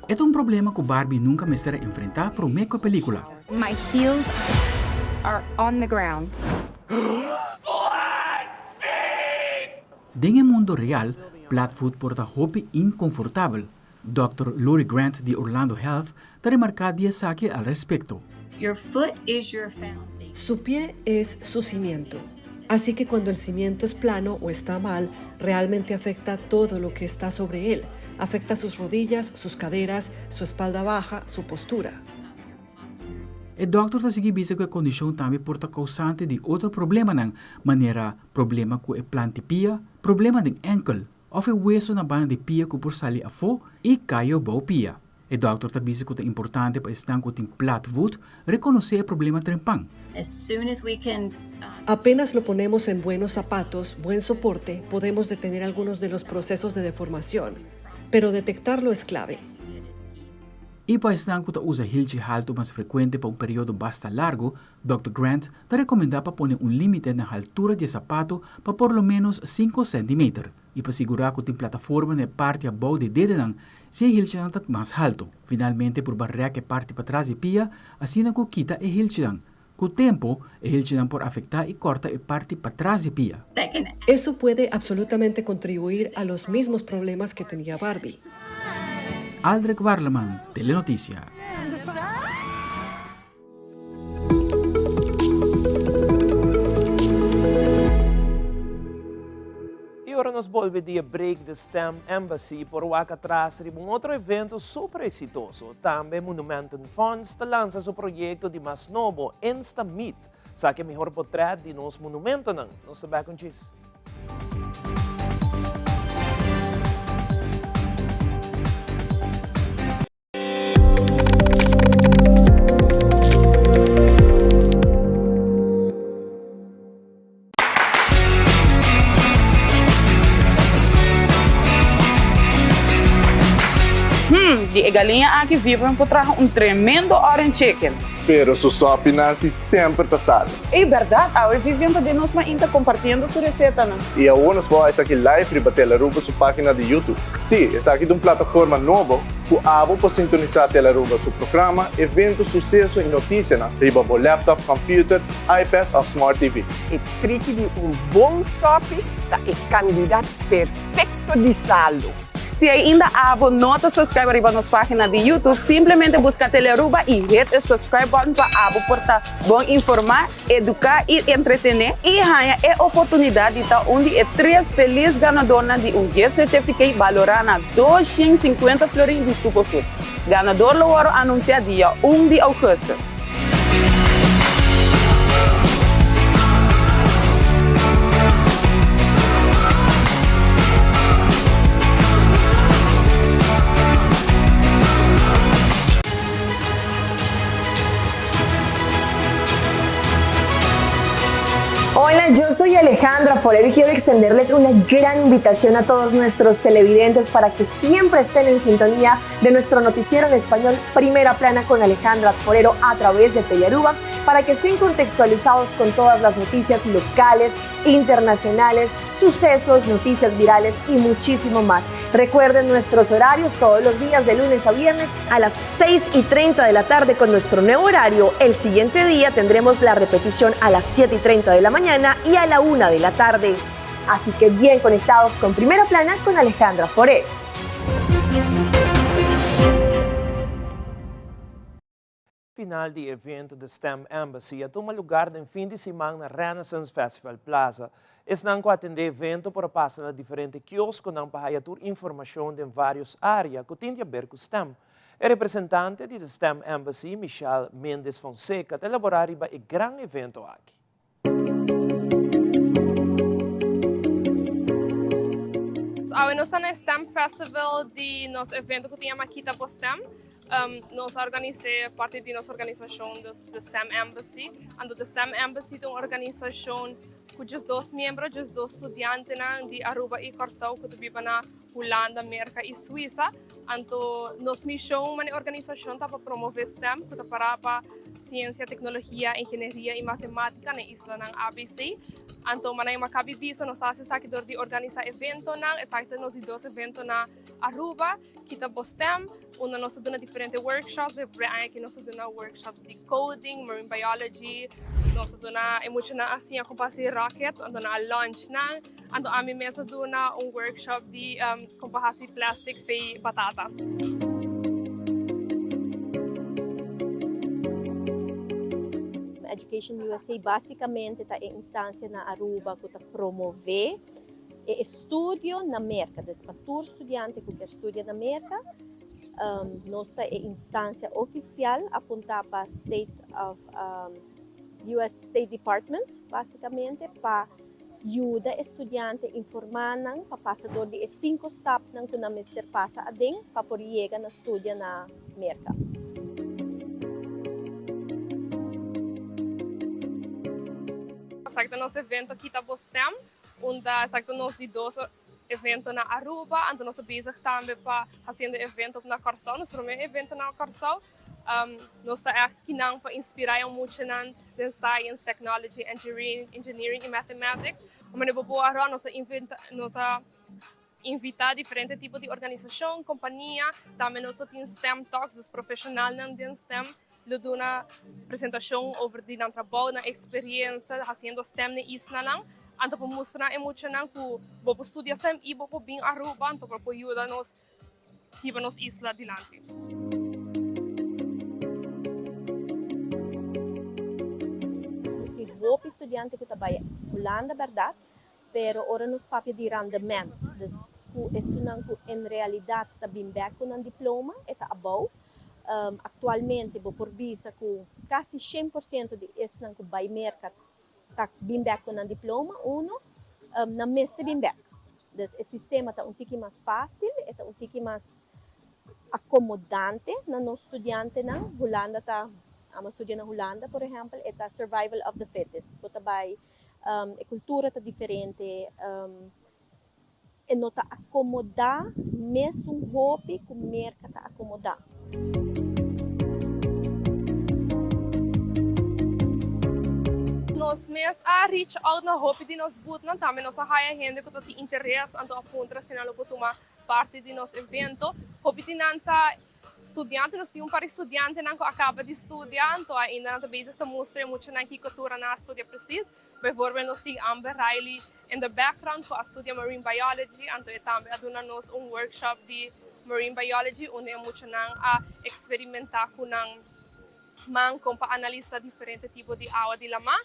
E ta un problema ku Barbie nunka mester a enfrentá promé ku e pelíkula. My heels are on the ground. Den e mundo real, platvoet por ta hopi inkonfortabel. Dòkter Lori Grant di Orlando Health ta remarká di esaki al respekto. Your foot is your foundation. Su pie es su cimiento. Así que cuando el cimiento es plano o está mal, realmente afecta todo lo que está sobre él. Afecta sus rodillas, sus caderas, su espalda baja, su postura. E dòkter ta sigui bisa ku e kondishon tambe por ta kousante di otro problemanan, manera problema ku e plant'i pia, problema den ènkel, òf e weso na banda di pia ku por sali afó i kayo bou pia. E dòkter ta bisa ku ta importante pa esnan ku tin plat voet rekonosé e problema trempan. As soon as we can. Apenas lo ponemos en buenos zapatos, buen soporte, podemos detener algunos de los procesos de deformación. Pero detectarlo es clave. I pa esnan ku ta usa hilchi haltu mas frekuente pa un periodo basta largu, Dòkter Grant ta rekomendá pa pone un límite na haltura di e sapato pa por lo ménos sinku sèntimeter i pa sigurá ku tin plataforma na e parti abou di e dedenan si e hilchinan ta mas haltu. Finalmente purba rèk e parti patras di pia asina ku kita e hilchinan. Ku tempu, e hilchinan por afektá i kòrta e parti patras di pia. Eso puede absolutamente contribuir a los mismos problemas que tenía Barbie. Aldrich Warleman, Telenoticia. Y ora nos bolbe di e break di STEM Embassy por wak atras riba un otro evento super exitoso. Tambe Monumenten Fonds ta lansa su proyecto di mas nobo, Insta Meet. Sa ke mihor potret di nos monumentonan. Nos ta bek un chis. Hmm, di e galiña aki Vibram por traha un tremendo orange chicken. Pero su sopi Nancy semper ta sali. Ey berdad, awe Vivian ta den nos mainta compartiendo su recetanan. Y awor nos por esaki live riba Telaruba su pagina di YouTube. Sí, esaki ta un plataforma nobo cu abo por sintonisa Telaruba su programa, evento, suceso y noticianan riba bo laptop, computer, iPad of Smart TV. E triki di un bon sòpi ta e kandidat perfekto di salu. Si ainda abo no ta subscribe riba nos pagina di YouTube, simplemente buska Telearuba y hit e subscribe button pa abo por ta bon informa, educa y entretene y haña e oportunidad di ta un di e tres feliz ganadornan di un gift certificate balora na 250 florin di Superfood. Ganador lo wòrdu anunsiá dia un di ougùstùs. Hola, yo soy Alejandra Forero y quiero extenderles una gran invitación a todos nuestros televidentes para que siempre estén en sintonía de nuestro noticiero en español Primera Plana con Alejandra Forero a través de Telearuba para que estén contextualizados con todas las noticias locales, internacionales, sucesos, noticias virales y muchísimo más. Recuerden nuestros horarios todos los días de lunes a viernes a las 6 y 30 de la tarde con nuestro nuevo horario. El siguiente día tendremos la repetición a las 7 y 30 de la mañana y a la 1 de la tarde. Así que bien conectados con Primera Plana con Alejandra Forero. Final di evento The STEM Embassy a tuma lugar den fin di siman na Renaissance Festival Plaza. Esnan ku a atendé evento por a pasa na diferente kioskonan pa haya tur informashon den vários área ku tin di aber ku STEM. E representante di The STEM Embassy, Michelle Mendez Fonseca, ta elaborá riba e gran evento aki. Awe nos ta na e STEM Festival di nos evento ku tin yama Kita Bo STEM. Nos a organis'é parti di nos organisashon dus The STEM Embassy. Anto The STEM Embassy ta un organisashon ku djesdos miembro, djesdos studiantenan di Aruba i Kòrsou ku ta biba na Hulanda, Merka i Suisa. Anto nos mishon manera organisashon ta pa promove STEM ku ta pará pa Siensia, Teknologia, Ingenieria i Matemátika na e islanan ABC. Anto manera mi a kabi bisa nos ta hasi esaki dor di organisá eventonan. Esaki ta nos di dos evento na Aruba, Kita Bo STEM, unda nos ta duna diferente workshops. E promé aña aki nos ta duna workshops di coding, marine biology. Nos ta duna e muchanan a siña kon pa hasi rockets, anto nan a launch nan. Anto ami mes a duna un workshop di. Kon pa hasi plastic fei batata. Education USA basicamente ta e instancia na Aruba cu ta promove e estudio na Merca. Dus pa tur studiante cu kier studia na Merca, nos ta e instancia oficial apunta pa State of US State Department basicamente pa Yuda e studiante informá nan pa pasa dor di e sinku stapnan ku nan mester pasa aden pa por yega na studia na Merka. Esaki ta nos evento Kita Bo Stem, unda esaki ta nos di dos evento na Aruba, anto nos ta bezig tambe pa hasiendo evento na Kòrsou, nos promé evento na Kòrsou. Nos ta ègt kinan pa inspirá e muchanan den science, technology, engineering y mathematics. Manera bo por wak nos a inventa, nos a invita diferente tipo di organisacion, compania, tambe nos lo tin STEM talks, dus profesionalnan den STEM lo duna presentacion over di nan trabou, nan experiencia haciendo STEM den islanan. Anto por mustra e muchanan cu bo por studia STEM y bo por bin Aruba, anto por por yuda nos hiba nos isla dilanti. Nos tin hopi studiante ku ta bai Hulanda bèrdat, pero ora nos papia di randement, dus ku esunnan ku en realidat ta bin bèk ku nan diploma, e ta abou. Aktualmente bo por bisa ku kasi 100% di esnan ku bai Merka ta bin bek ku nan diploma, uno, nan mester bin bek. Dus e sistema ta un tiki mas fácil, e ta un tiki mas akomodante na nos studiantenan. Hulanda ta, amo a studia na Hulanda por ehèmpel, e ta survival of the fittest. Bo ta bai, e kultura ta diferente, E no ta akomodá mesun hopi ku Merka ta akomodá. Nos mes a reach out na hopi di nos boothnan, tambe nos a haya hende ku ta tin interes anto a puntra si nan lo por tuma parti di nos evento. Hopi di nan ta Studiante, nos tin un par di studiantenan ku a kaba di studia, anto ainda nan ta bezig ta mustra e muchanan kiko tur nan a studia presis. Bijvoorbeeld nos tin Amber Riley in the background ku a studia Marine Biology, anto e tambe a duna nos un workshop di Marine Biology unda e muchanan a eksperimenta ku nan man kon pa analisa diferente tipo di awa di lamá.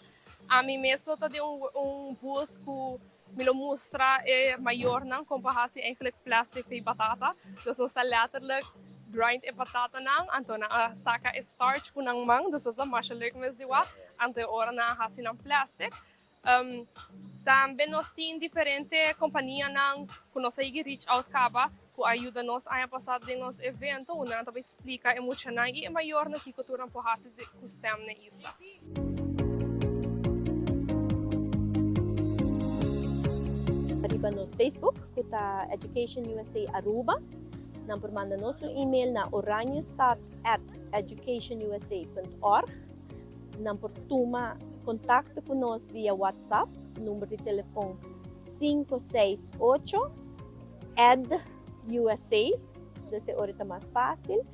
Ami mes lo ta den un booth ku Mi lo mustra e mayornan kon pa hasi eigenlijk plastic di batata. Dus nos ta letterlijk grind e batatanan, anto nan a saka e starch ku nan man, dus dat ta masha leuk mes di wak. Anto e ora nan a hasi nan plastic. Tambe nos tin diferente kompanianan ku nos a yigi reach out kaba ku a yuda nos aña pasá den nos evento unda nan ta bai splika e muchanan i e mayornan kiko tur nan por hasi ku stem na e isla. Riba nos Facebook ku ta Education USA Aruba. Nan por manda nos un email na oranjestad at educationusa punt org. Nan por tuma kontakto ku nos via WhatsApp, number di telefon 568 ed USA, dus e ora ta mas fácil.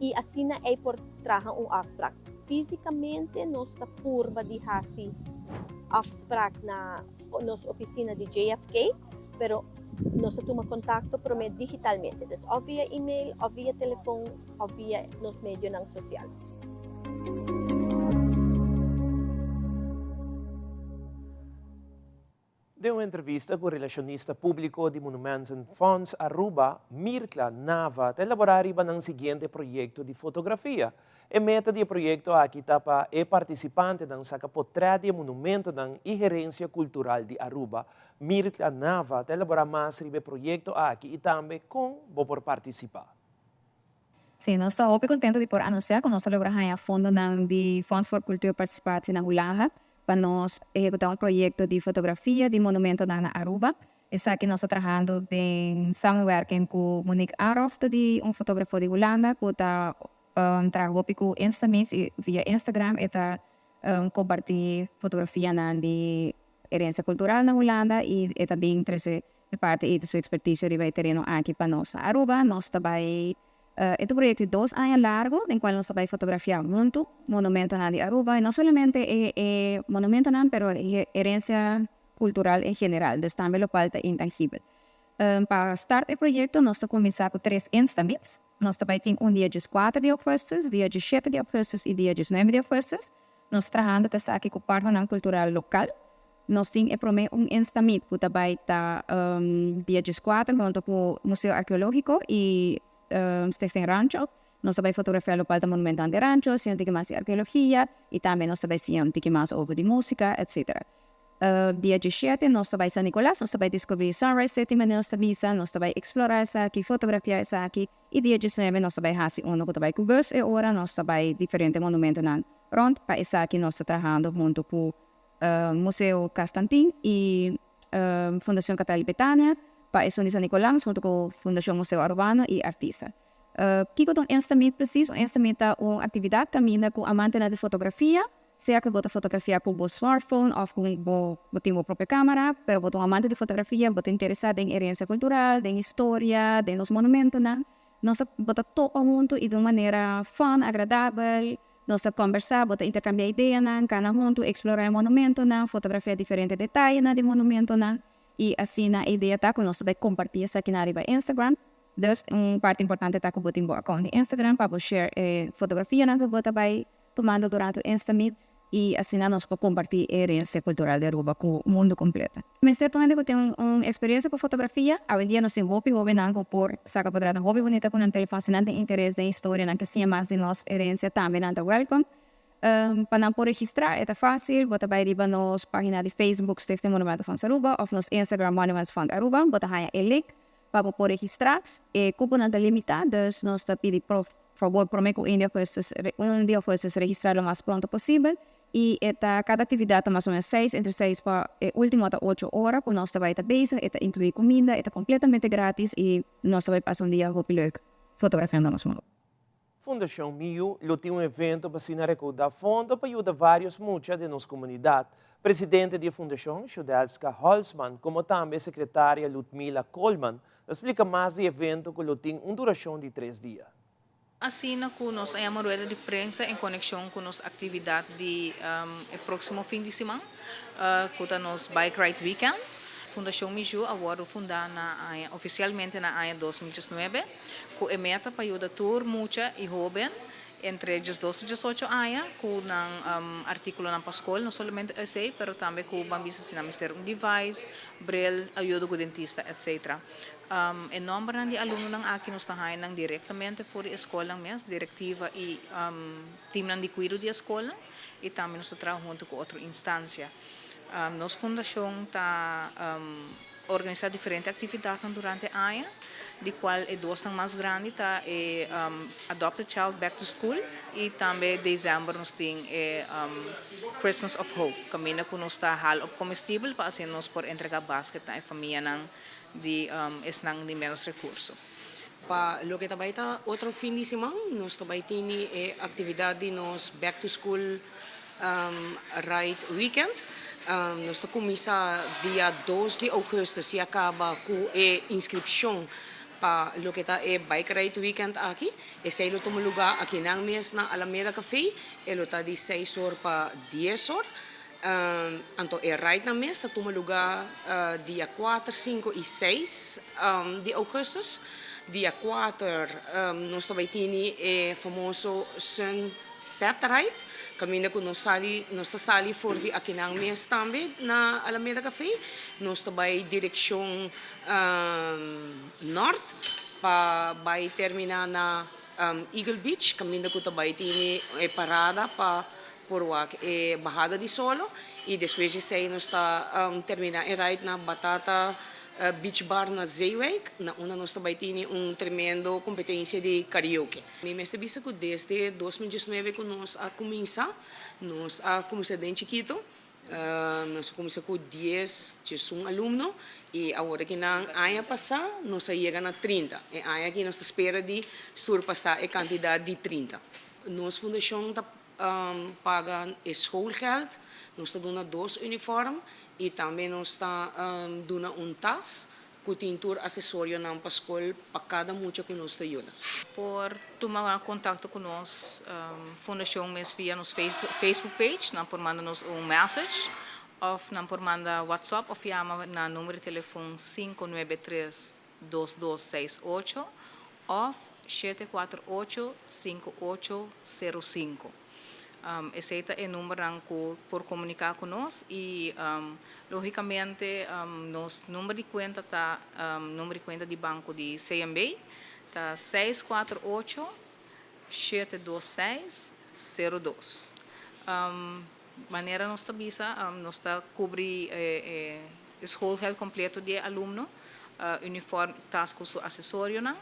I asina ei por traha un afsprak. Físikamente nos ta purba di hasi afsprak na nos ofisina di JFK, pero nos ta tuma kontakto promé digitalmente, dus òf via email, òf via telefon, òf via nos medionan sosial. Den un entrevista ku relashonista públiko di Monumentenfonds Aruba, Mirkla Nava, ta elaborá riba nan siguiente proyekto di fotografia. E meta di e proyekto aki ta pa e partisipantenan saka potrèt di e monumentonan i herensia kultural di Aruba. Mirkla Nava ta elaborá mas riba e proyekto aki i tambe kon bo por partisipá. Sí, nos ta hopi contento di por anuncia cu nos a logra haña fondonan di Fonds voor Cultuurparticipatie na Hulanda pa nos ehecuta un proyecto di fotografia di monumentonan na Aruba. Esaki nos ta trahando den samenwerking cu Monique Aroft di un fotografo di Hulanda cu ta traha hopi cu Instameets y via Instagram e ta comparti fotografianan di herencia cultural na Hulanda y e ta bin trece E parti ei ta su ekspertisio riba e tereno aki pa nos. Na Aruba nos ta bai e ta un proyekto di dos aña largu den kual nos ta bai fotografiá huntu monumentonan di Aruba i no solamente e e monumentonan pero e herensia kultural en general, dus tambe lokual ta intangibel. Pa start e proyecto nos ta cuminsa cu tres Instameets. Nos ta bay tin un dia 14 di augustus, dia 17 di augustus y dia 19 di augustus. Nos ta trahando pa esaki cu partnernan cultural local. Nos tin e prome un Instameet cu ta bay ta dia 14 hunto cu Museo Arqueologico y Stichting Rancho. Nos ta bay fotografia locual ta monumentonan di Rancho, siña un tiki mas di arqueologia y tambe nos ta bay siña un tiki mas over di musica, etc. Dia 17 nos ta bay San Nicolas, nos ta bay descubri Sunrise City manera nos ta bisa, nos ta bay explora esaki, fotografia esaki y dia 19 nos ta bay haci uno cu ta bay cu bus e ora nos ta bay diferente monumentonan rond. Pa esaki nos ta trahando hunto cu Museo Castantin y Fundacion Capel Betania, pa esun di San Nicolas hunto cu Fundacion Museo Arubano y Artisa. Kiko ta un Instameet precies? Un Instameet ta un actividad caminda cu amantenan di fotografia, sea cu bo ta fotografia cu bo smartphone of cu bo bo tin bo propio camera, pero bo ta un amante di fotografia, bo ta interesa den herencia cultural, den historia, den nos monumentonan, nos ta bo ta topa hunto y di un manera fun, agradabel, nos ta combersa, bo ta intercambia ideanan, cana hunto, explora e monumentonan, fotografia diferente detayenan di monumentonan y asina e idea ta cu nos ta bay comparti esakinan riba Instagram. Dus un parti importante ta ku bo tin bo account di Instagram pa bo share e fotografianan ku bo ta bai tumando durante un Instameet y asina nos por comparti e herencia cultural di Aruba ku mundo completo. Mester tur hende ku tin un experiencia ku fotografia, awendia nos tin hopi hobennan ku por saka potrètnan hopi bunita ku nan telefòn, si nan tin interes den historia, nan ke siña mas di nos herencia tambe nan ta welcome. Pa nan por registra e ta facil, bo ta bai riba nos pagina di Facebook Stichting Monumentenfonds Aruba of nos Instagram Monuments Fund Aruba, bo ta haña e link. Pa bo por registrá, e kuponan ta limitá, dus nos ta pidi por fabor promé ku un di augustus, un di augustus registrá lo mas pronto posibel i e ta kada aktividat ta mas o menos seis, entre seis pa e último ta ocho ora ku nos ta bai ta bezig, e ta inkluí kuminda, e ta kompletamente gratis i nos ta bai pasa un dia hopi leuk fotografiando nos mundu. Fundashon Miyu lo tin un evento pa asina rekoudá fondo pa yuda vários mucha den nos komunidat. Presidente di e fundashon, Shudelska Holzman, komo tambe sekretaria Ludmila Koolman, ta splika mas di e evento ku lo tin un durashon di tres dia. Asina ku nos a yama rueda di prensa en konekshon ku nos aktividat di e próksimo fin di siman, ku ta nos Bike Ride Weekend. Fundashon Miyu a wòrdu fundá na aña ofisialmente na aña 2019. Ku e meta pa yuda tur mucha i hóben entre 12 ku 18 aña ku nan artíkulonan pa skol, no solamente esei pero tambe ku ban bisa si nan mester un device, bril, ayudo ku dentista etc. E nòmbernan di alumnonan aki nos ta haña nan direktamente for di e skolnan mes, direktiva i timnan di kuido di e skolnan i tambe nos ta traha huntu ku otro instansia. Nos fundashon ta organisá diferente aktividatnan durante aña, di kual e dosnan mas grandi ta e Adopt a Child Back to School i tambe desèmber nos tin e Christmas of Hope, kaminda ku nos ta hal op komestibel pa asina nos por entregá basket na e famianan di esnan di ménos rekurso. Pa loke ta bai ta otro fin di siman nos ta bai tini e aktividat di nos Back to School Ride Weekend. Nos ta kuminsá dia 2 di ougùstùs i a kaba ku e inskripshon pa loke ta e Bike Ride Weekend aki. Esei lo tuma lugá akinan mes na Alameda Café. E lo ta di seis or pa dies or. Anto e ridenan mes ta tuma lugá dia kuater, sinku i seis di ougùstùs. Dia kuater nos ta bai tini e famoso Sun Set Ride, kaminda ku nos sali, nos ta sali for di akinan mes tambe na Alameda Café. Nos ta bai direkshon nòrt pa bai terminá na Eagle Beach, kaminda ku ta bai tini e parada pa por wak e bahada di solo i despues di esei nos ta terminá e ride na Batata Beach Bar na Zeewijk, na unda nos ta bai tini un tremendo kompetensia di karaoke. Mi mester bisa ku desde 2019 ku nos a kuminsá, nos a kuminsá den chikitu, nos a kuminsá ku dies, diesun alumno i awor aki nan aña pasá nos a yega na 30. E aña aki nos ta spera di surpasá e kantidat di 30. Nos fundashon ta paga e schoolgeld, nos ta duna dos uniform i tambe nos ta duna un tas Ku tin tur asesorionan pa skol pa kada mucha ku nos ta yuda. Por tuma kontakto ku nos fundashon mes via nos Facebook page, nan por manda nos un message. Òf nan por manda WhatsApp òf yama na number di telefon 593 2268 òf 748 5805. Esei ta e numbernan ku por komuniká ku nos i lógikamente nos number di kuenta ta number di kuenta di banko di CMB ta 648 726 02. Manera nos ta bisa, nos ta kubri e schoolgeld kompleto di e alumno, uniform, tas ku su asesorionan.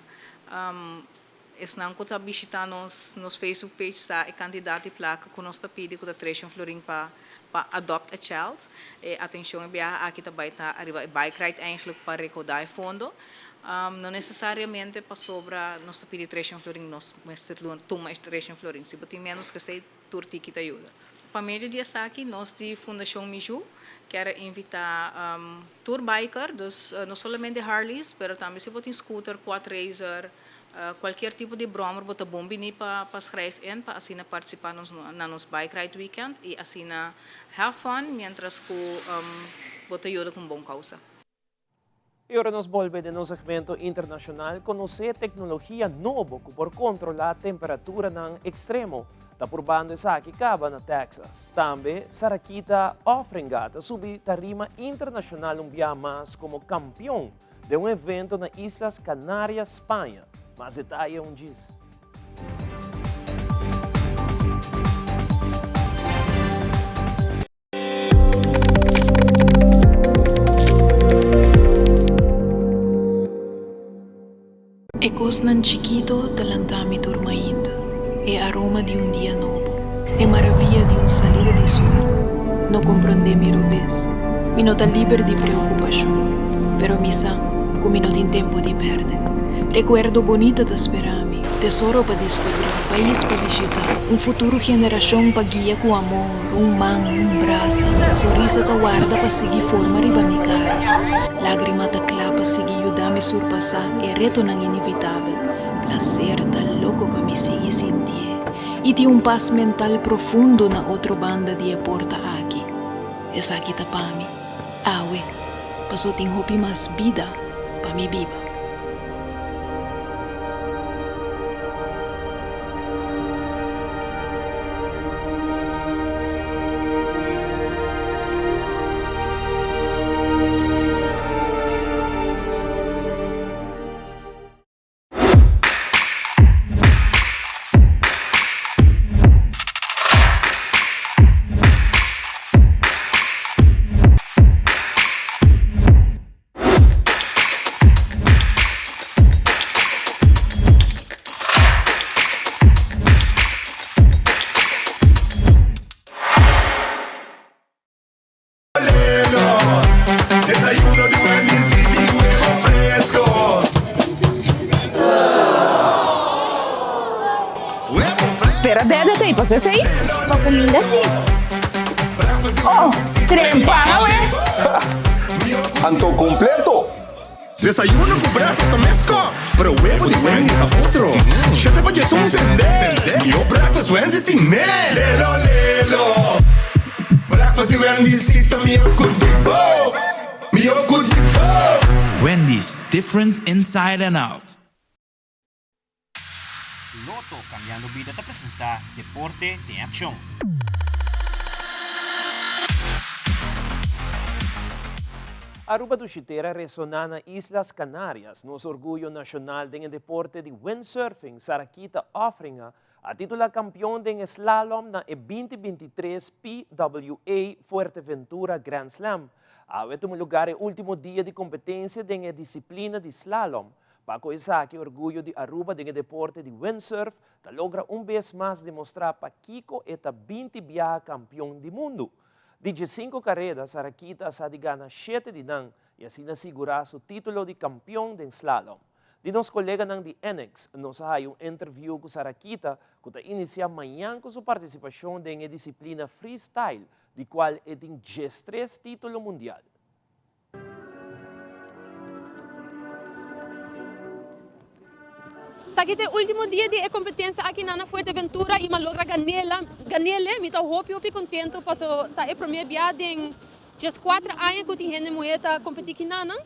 Esnan ku ta bishitá nos nos Facebook page sa e kantidat di plaka ku nos ta pidi ku ta treshon florin pa pa adopt a child. E atenshon e biaha aki ta bai ta ariba e bike ride eigenlijk pa rekoudá e fondo. No nesesariamente pasobra nos ta pidi treshon florin nos mester tuma e treshon florin. Si bo tin ménos ke esei Tur tiki ta yuda. Pa medio di esaki nos di Fundashon Miju kier a invitá tur biker, dus no solamente Harleys, pero tambe si bo tin scooter, quad racer, cualkier tipo di brommer bo ta bon bini pa pa schrijf in pa asina partisipá nos na nos bike ride weekend y asina have fun mientras cu bo ta yuda cu un bon causa. I ora nos bolbe den nos segmento internashonal, konosé teknologia nobo ku por kontrolá temperaturanan ekstremo. Ta purbando esaki kaba na Texas. Tambe Sarakita Offringa ta subi tarima internashonal un bia mas komo kampion den un evento na Islas Canarias, Spaña. Mas detaye un djis. E kosnan chikito ta lanta mi tur mainta, e aroma di un dia nobo, e maravia di un salida di sol. No komprondé mi robes, mi no ta liber di preokupashon, pero mi sa ku mi no tin tempu di pèrdè. Rekuerdo bonita ta spera mi, tesoro pa diskubrí, pais pa bishitá, un futuro generashon pa guia ku amor. Un man, un brasa, sonrisa ta warda pa sigui forma riba mi kara. Lágrima ta kla pa sigui yuda mi surpasá e retonan inevitabel. Plaser ta loko pa mi sigui sintié i tin un pas mental profundo na otro banda di e porta aki. Esaki ta pa mi, awe, paso tin hopi mas bida pa mi biba. Desayuno di Wendy's y di huevo fresco. Spera dede ta pasó esei? Pa kuminda si. Oh, trempa awe. Anto completo. Desayuno cu breakfast ta mesco, pero huevo di Wendy's ta otro. Shete pa djes un sende. Mihó breakfast Wendy's tin ne. Lelo lelo. Breakfast di Wendy's si ta mihó cu di bo. Mihó cu di bo. Wendy's, different inside and out. Lotto Cambiando Bida ta presenta Deporte den Accion. Aruba Dushitera resona na Islas Canarias. Nos orguyo nacional den e deporte di windsurfing, Sarakita Offringa, a titula campeon den e slalom na e 2023 PWA Fuerteventura Grand Slam. Awe tuma lugar e ultimo dia di competencia den e disciplina di slalom. Pa ku esaki orguyo di Aruba den e deporte di windsurf ta logra un bes mas demostrá pakiko e ta 20 biaha kampion di mundu. Di diesinko kareda Sarakita a sa di gana shete di nan i asina sigurá su título di kampion den slalom. Di nos koleganan di Enix nos a haya un interview ku Sarakita ku ta inisiá mañan ku su partisipashon den e disiplina freestyle di kual e tin diestres título mundial. Esaki ta e ultimo dia di e competencia aki na na Fuerteventura y mi a logra ganela, ganele. Mi ta hopi hopi contento paso ta e prome bia den. 14 aña ku tin hende muhé ta kompetí kinanan.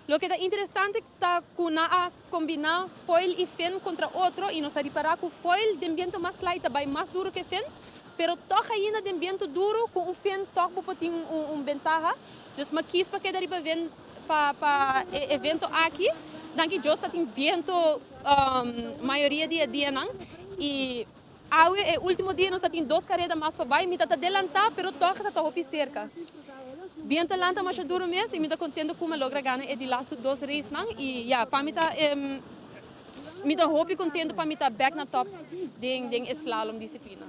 Loke ta interesante ta ku nan a kombiná foil i fen kontra otro i nos a ripará ku foil den bientu mas light ta bai mas duru ku e fen, pero tòg ainda den bientu duru ku un fen tòg bo por tin un bentaha. Dus mi a kis pa keda riba ven pa pa e evento aki. Danki Dios ta tin bientu mayoria di e dianan i awe e ultimo dia nos ta tin dos kareda mas pa bai. Mi ta ta delantá pero tòg ta ta hopi serka. Bientu a lanta masha duru mes i mi ta kontento ku mi a logra gana e di lastu dos racenan i ya pa mi ta mi ta hopi kontento pa mi ta bèk na tòp den den e slalom disiplina.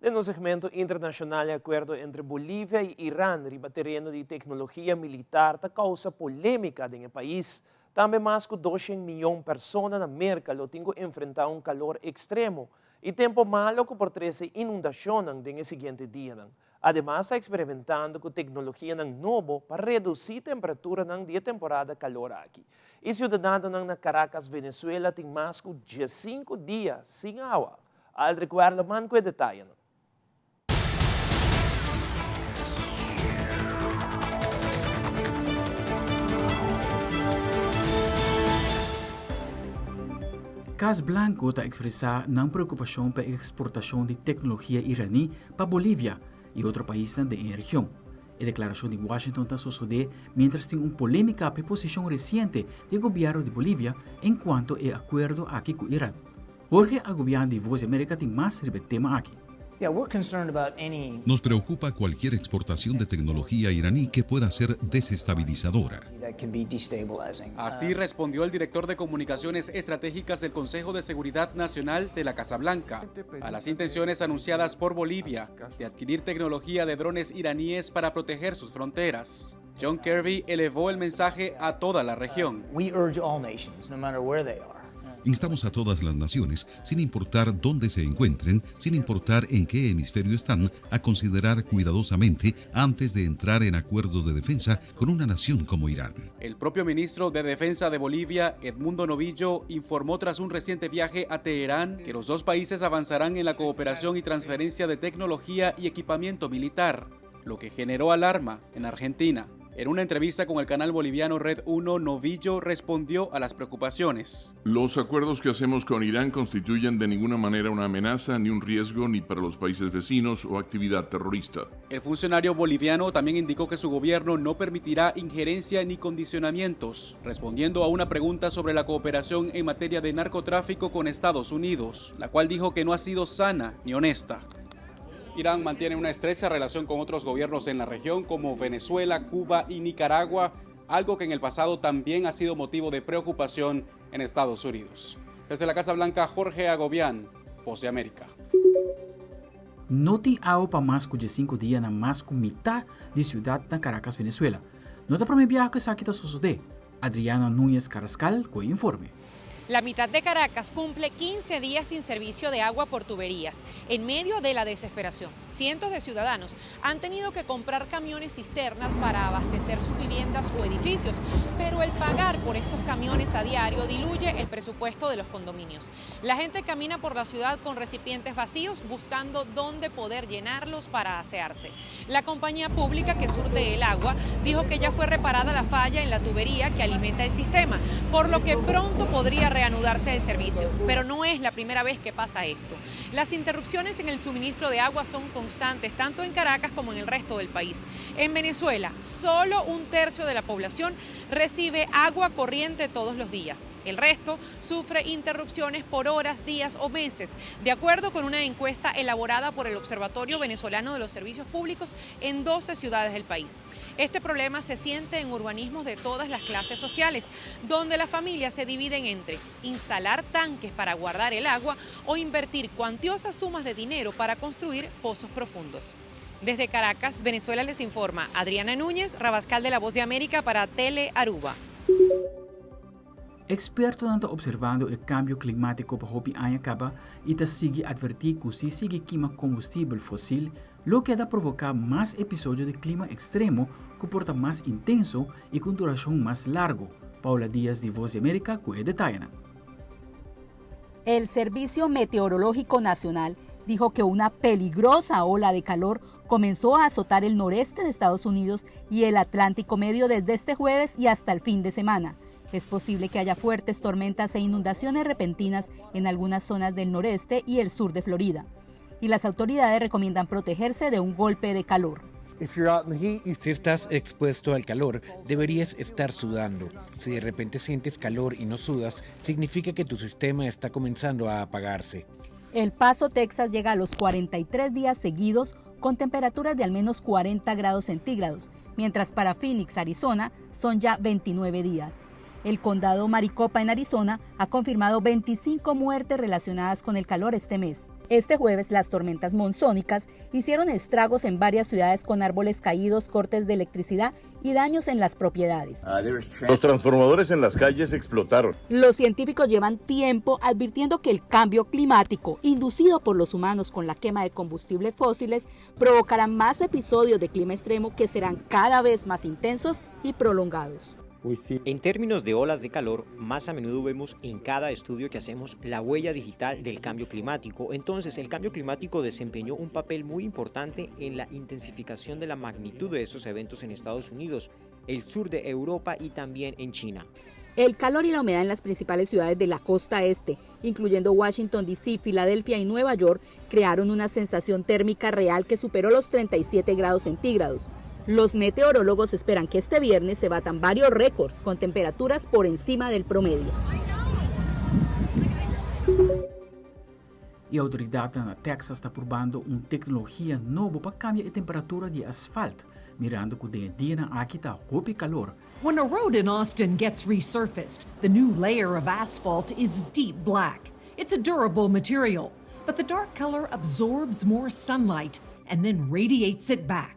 Den nos segmento internacional e acuerdo entre Bolivia y Iran riba tereno di tecnologia militar ta causa polemica den e pais. Tambe mas cu doshen miyon persona na Merca lo tin cu enfrenta un calor extremo y tempo malo cu por trece inundacionnan den e siguiente dianan. Ademas ta experimentando cu tecnologianan nobo pa reduci temperaturanan di e temporada calor aki. E ciudadanonan na Caracas, Venezuela tin mas cu diescinco dia sin awa. Aldrich Werleman ku e detayenan. Cas Blanco ta expresa nan preocupacion pa e exportacion di tecnologia iraní pa Bolivia y otro paisnan den e region. E declaracion di Washington ta sosode mientras tin un polemica pa e posicion reciente di e gobierno di Bolivia en cuanto e acuerdo aki cu Iran. Jorge Agobian di Voz di America tin mas riba e tema aki. Nos preocupa cualquier exportación de tecnología iraní que pueda ser desestabilizadora. Así respondió el director de Comunicaciones Estratégicas del Consejo de Seguridad Nacional de la Casa Blanca a las intenciones anunciadas por Bolivia de adquirir tecnología de drones iraníes para proteger sus fronteras. John Kirby elevó el mensaje a toda la región. Instamos a todas las naciones, sin importar dónde se encuentren, sin importar en qué hemisferio están, a considerar cuidadosamente antes de entrar en acuerdos de defensa con una nación como Irán. El propio ministro de Defensa de Bolivia, Edmundo Novillo, informó tras un reciente viaje a Teherán que los dos países avanzarán en la cooperación y transferencia de tecnología y equipamiento militar, lo que generó alarma en Argentina. En una entrevista con el canal boliviano Red 1, Novillo respondió a las preocupaciones. Los acuerdos que hacemos con Irán constituyen de ninguna manera una amenaza ni un riesgo ni para los países vecinos o actividad terrorista. El funcionario boliviano también indicó que su gobierno no permitirá injerencia ni condicionamientos, respondiendo a una pregunta sobre la cooperación en materia de narcotráfico con Estados Unidos, la cual dijo que no ha sido sana ni honesta. Irán mantiene una estrecha relación con otros gobiernos en la región como Venezuela, Cuba y Nicaragua, algo que en el pasado también ha sido motivo de preocupación en Estados Unidos. Desde la Casa Blanca, Jorge Agobián, Voz de América. No tin awa pa mas ku diesinku dia na mas ku mitá di siudat na Caracas, Venezuela. No ta promé biaha ku esaki ta sosodé. Adriana Núñez Carrascal ku e informe. La mitad de Caracas cumple 15 días sin servicio de agua por tuberías, en medio de la desesperación. Cientos de ciudadanos han tenido que comprar camiones cisternas para abastecer sus viviendas o edificios, pero el pagar por estos camiones a diario diluye el presupuesto de los condominios. La gente camina por la ciudad con recipientes vacíos buscando dónde poder llenarlos para asearse. La compañía pública que surte el agua dijo que ya fue reparada la falla en la tubería que alimenta el sistema, por lo que pronto podría reanudarse el servicio. Pero no es la primera vez que pasa esto. Las interrupciones en el suministro de agua son constantes, tanto en Caracas como en el resto del país. En Venezuela, solo un tercio de la población recibe agua corriente todos los días. El resto sufre interrupciones por horas, días o meses, de acuerdo con una encuesta elaborada por el Observatorio Venezolano de los Servicios Públicos en 12 ciudades del país. Este problema se siente en urbanismos de todas las clases sociales, donde las familias se dividen entre instalar tanques para guardar el agua o invertir cuantiosas sumas de dinero para construir pozos profundos. Desde Caracas, Venezuela les informa Adriana Núñez, Rabascal de la Voz de América para Tele Aruba. Ekspertonan ta opservando e kambio klimátiko pa hopi aña kaba i ta sigui atvertí ku si sigui kima kombustibel fosil lo keda provoká mas episodio di klima ekstremo ku por ta mas intenso i ku un durashon mas largu. Paula Diaz di Voz di Amerika ku e detayenan. El Servicio Meteorológico Nacional dijo que una peligrosa ola de calor comenzó a azotar el noreste de Estados Unidos y el Atlántico Medio desde este jueves y hasta el fin de semana. Es posible que haya fuertes tormentas e inundaciones repentinas en algunas zonas del noreste y el sur de Florida. Y las autoridades recomiendan protegerse de un golpe de calor. Si estás expuesto al calor, deberías estar sudando. Si de repente sientes calor y no sudas, significa que tu sistema está comenzando a apagarse. El Paso, Texas llega a los 43 días seguidos con temperaturas de al menos 40 grados centígrados, mientras para Phoenix, Arizona, son ya 29 días. El condado Maricopa en Arizona ha confirmado 25 muertes relacionadas con el calor este mes. Este jueves las tormentas monzónicas hicieron estragos en varias ciudades con árboles caídos, cortes de electricidad y daños en las propiedades. Los transformadores en las calles explotaron. Los científicos llevan tiempo advirtiendo que el cambio climático inducido por los humanos con la quema de combustibles fósiles provocará más episodios de clima extremo que serán cada vez más intensos y prolongados. En términos de olas de calor, más a menudo vemos en cada estudio que hacemos la huella digital del cambio climático. Entonces, el cambio climático desempeñó un papel muy importante en la intensificación de la magnitud de estos eventos en Estados Unidos, el sur de Europa y también en China. El calor y la humedad en las principales ciudades de la costa este, incluyendo Washington, D.C., Filadelfia y Nueva York, crearon una sensación térmica real que superó los 37 grados centígrados. Los meteorólogos esperan que este viernes se batan varios récords con temperaturas por encima del promedio. E outoridatnan na Texas ta purbando un teknologia nobo pa kambia e temperatura di asfalt, mirando ku den e dianan aki ta hopi kalor. When a road in Austin gets resurfaced, the new layer of asphalt is deep black. It's a durable material, but the dark color absorbs more sunlight and then radiates it back.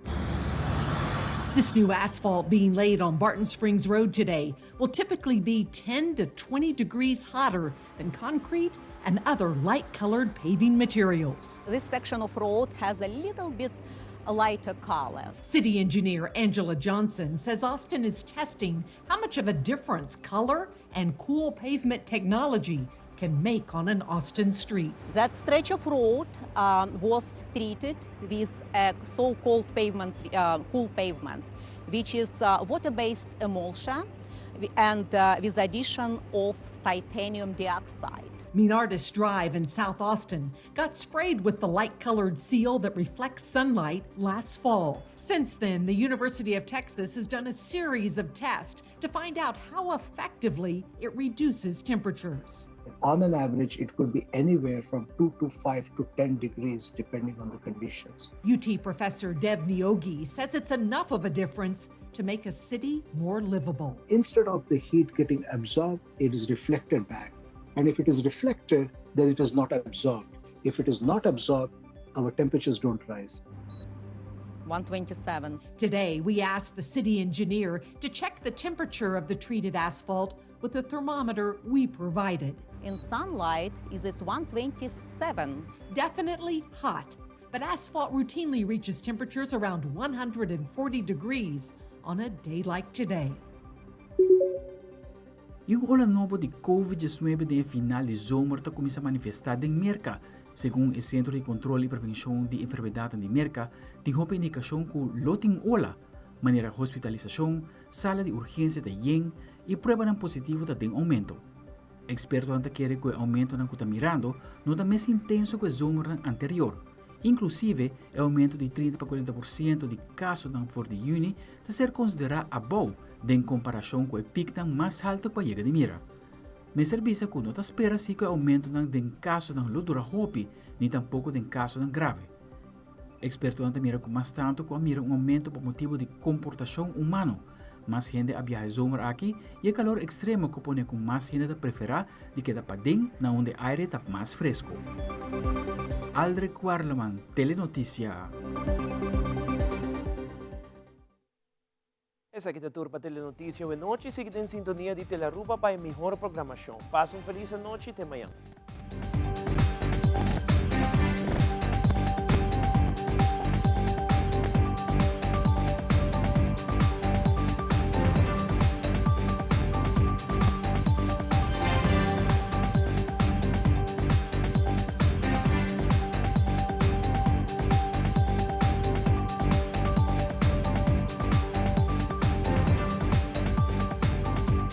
This new asphalt being laid on Barton Springs Road today will typically be 10 to 20 degrees hotter than concrete and other light colored paving materials. This section of road has a little bit lighter color. City engineer Angela Johnson says Austin is testing how much of a difference color and cool pavement technology can make on an Austin street. That stretch of road was treated with a so-called pavement, cool pavement, which is water-based emulsion and with addition of titanium dioxide. Menardus Drive in South Austin got sprayed with the light colored seal that reflects sunlight last fall. Since then, the University of Texas has done a series of tests to find out how effectively it reduces temperatures. On an average, it could be anywhere from 2 to 5 to 10 degrees, depending on the conditions. UT professor Dev Niyogi says it's enough of a difference to make a city more livable. Instead of the heat getting absorbed, it is reflected back. And if it is reflected, then it is not absorbed. If it is not absorbed, our temperatures don't rise. 127. Today, we asked the city engineer to check the temperature of the treated asphalt with the thermometer we provided. In sunlight, is it 127? Definitely hot, but asphalt routinely reaches temperatures around 140 degrees on a day like today. I un ola nobo di Covid 19 den e final di zomer ta kuminsá manifestá den Merka. Segun e Sentro di Kontrol i Prevenshon di Enfermedatnan di Merka, tin hopi indikashon ku lo tin un ola, manera hospitalisashon, sala di urgensia ta yen i pruebanan positivo ta den oumento. Ekspertonan ta kere ku e oumentonan ku ta mirando no ta mes intenso ku e zomernan anterior. Inklusive, e oumento di 30 pa 40 por siento di kasonan for di yüni ta ser konsiderá abou den komparashon ku e piknan mas haltu ku a yega di mira. Mester bisa ku no ta spera si ku e oumentonan den kasonan lo dura hopi ni tampoko den kasonan grave. Ekspertonan ta mira ku mas tantu ku a mira un oumento pa motibu di komportashon humano, mas hende a biaha e zomer aki i e kalor ekstremo ku pone ku mas hende ta preferá di keda paden na unda e aire ta mas fresku. Aldrich Warleman, Telenotisia. Esaki ta tur pa Telenotisia awe nochi. Sigui den sintonia di Telearuba pa e mihor programacion. Pasa un feliz anochi. Te mañan.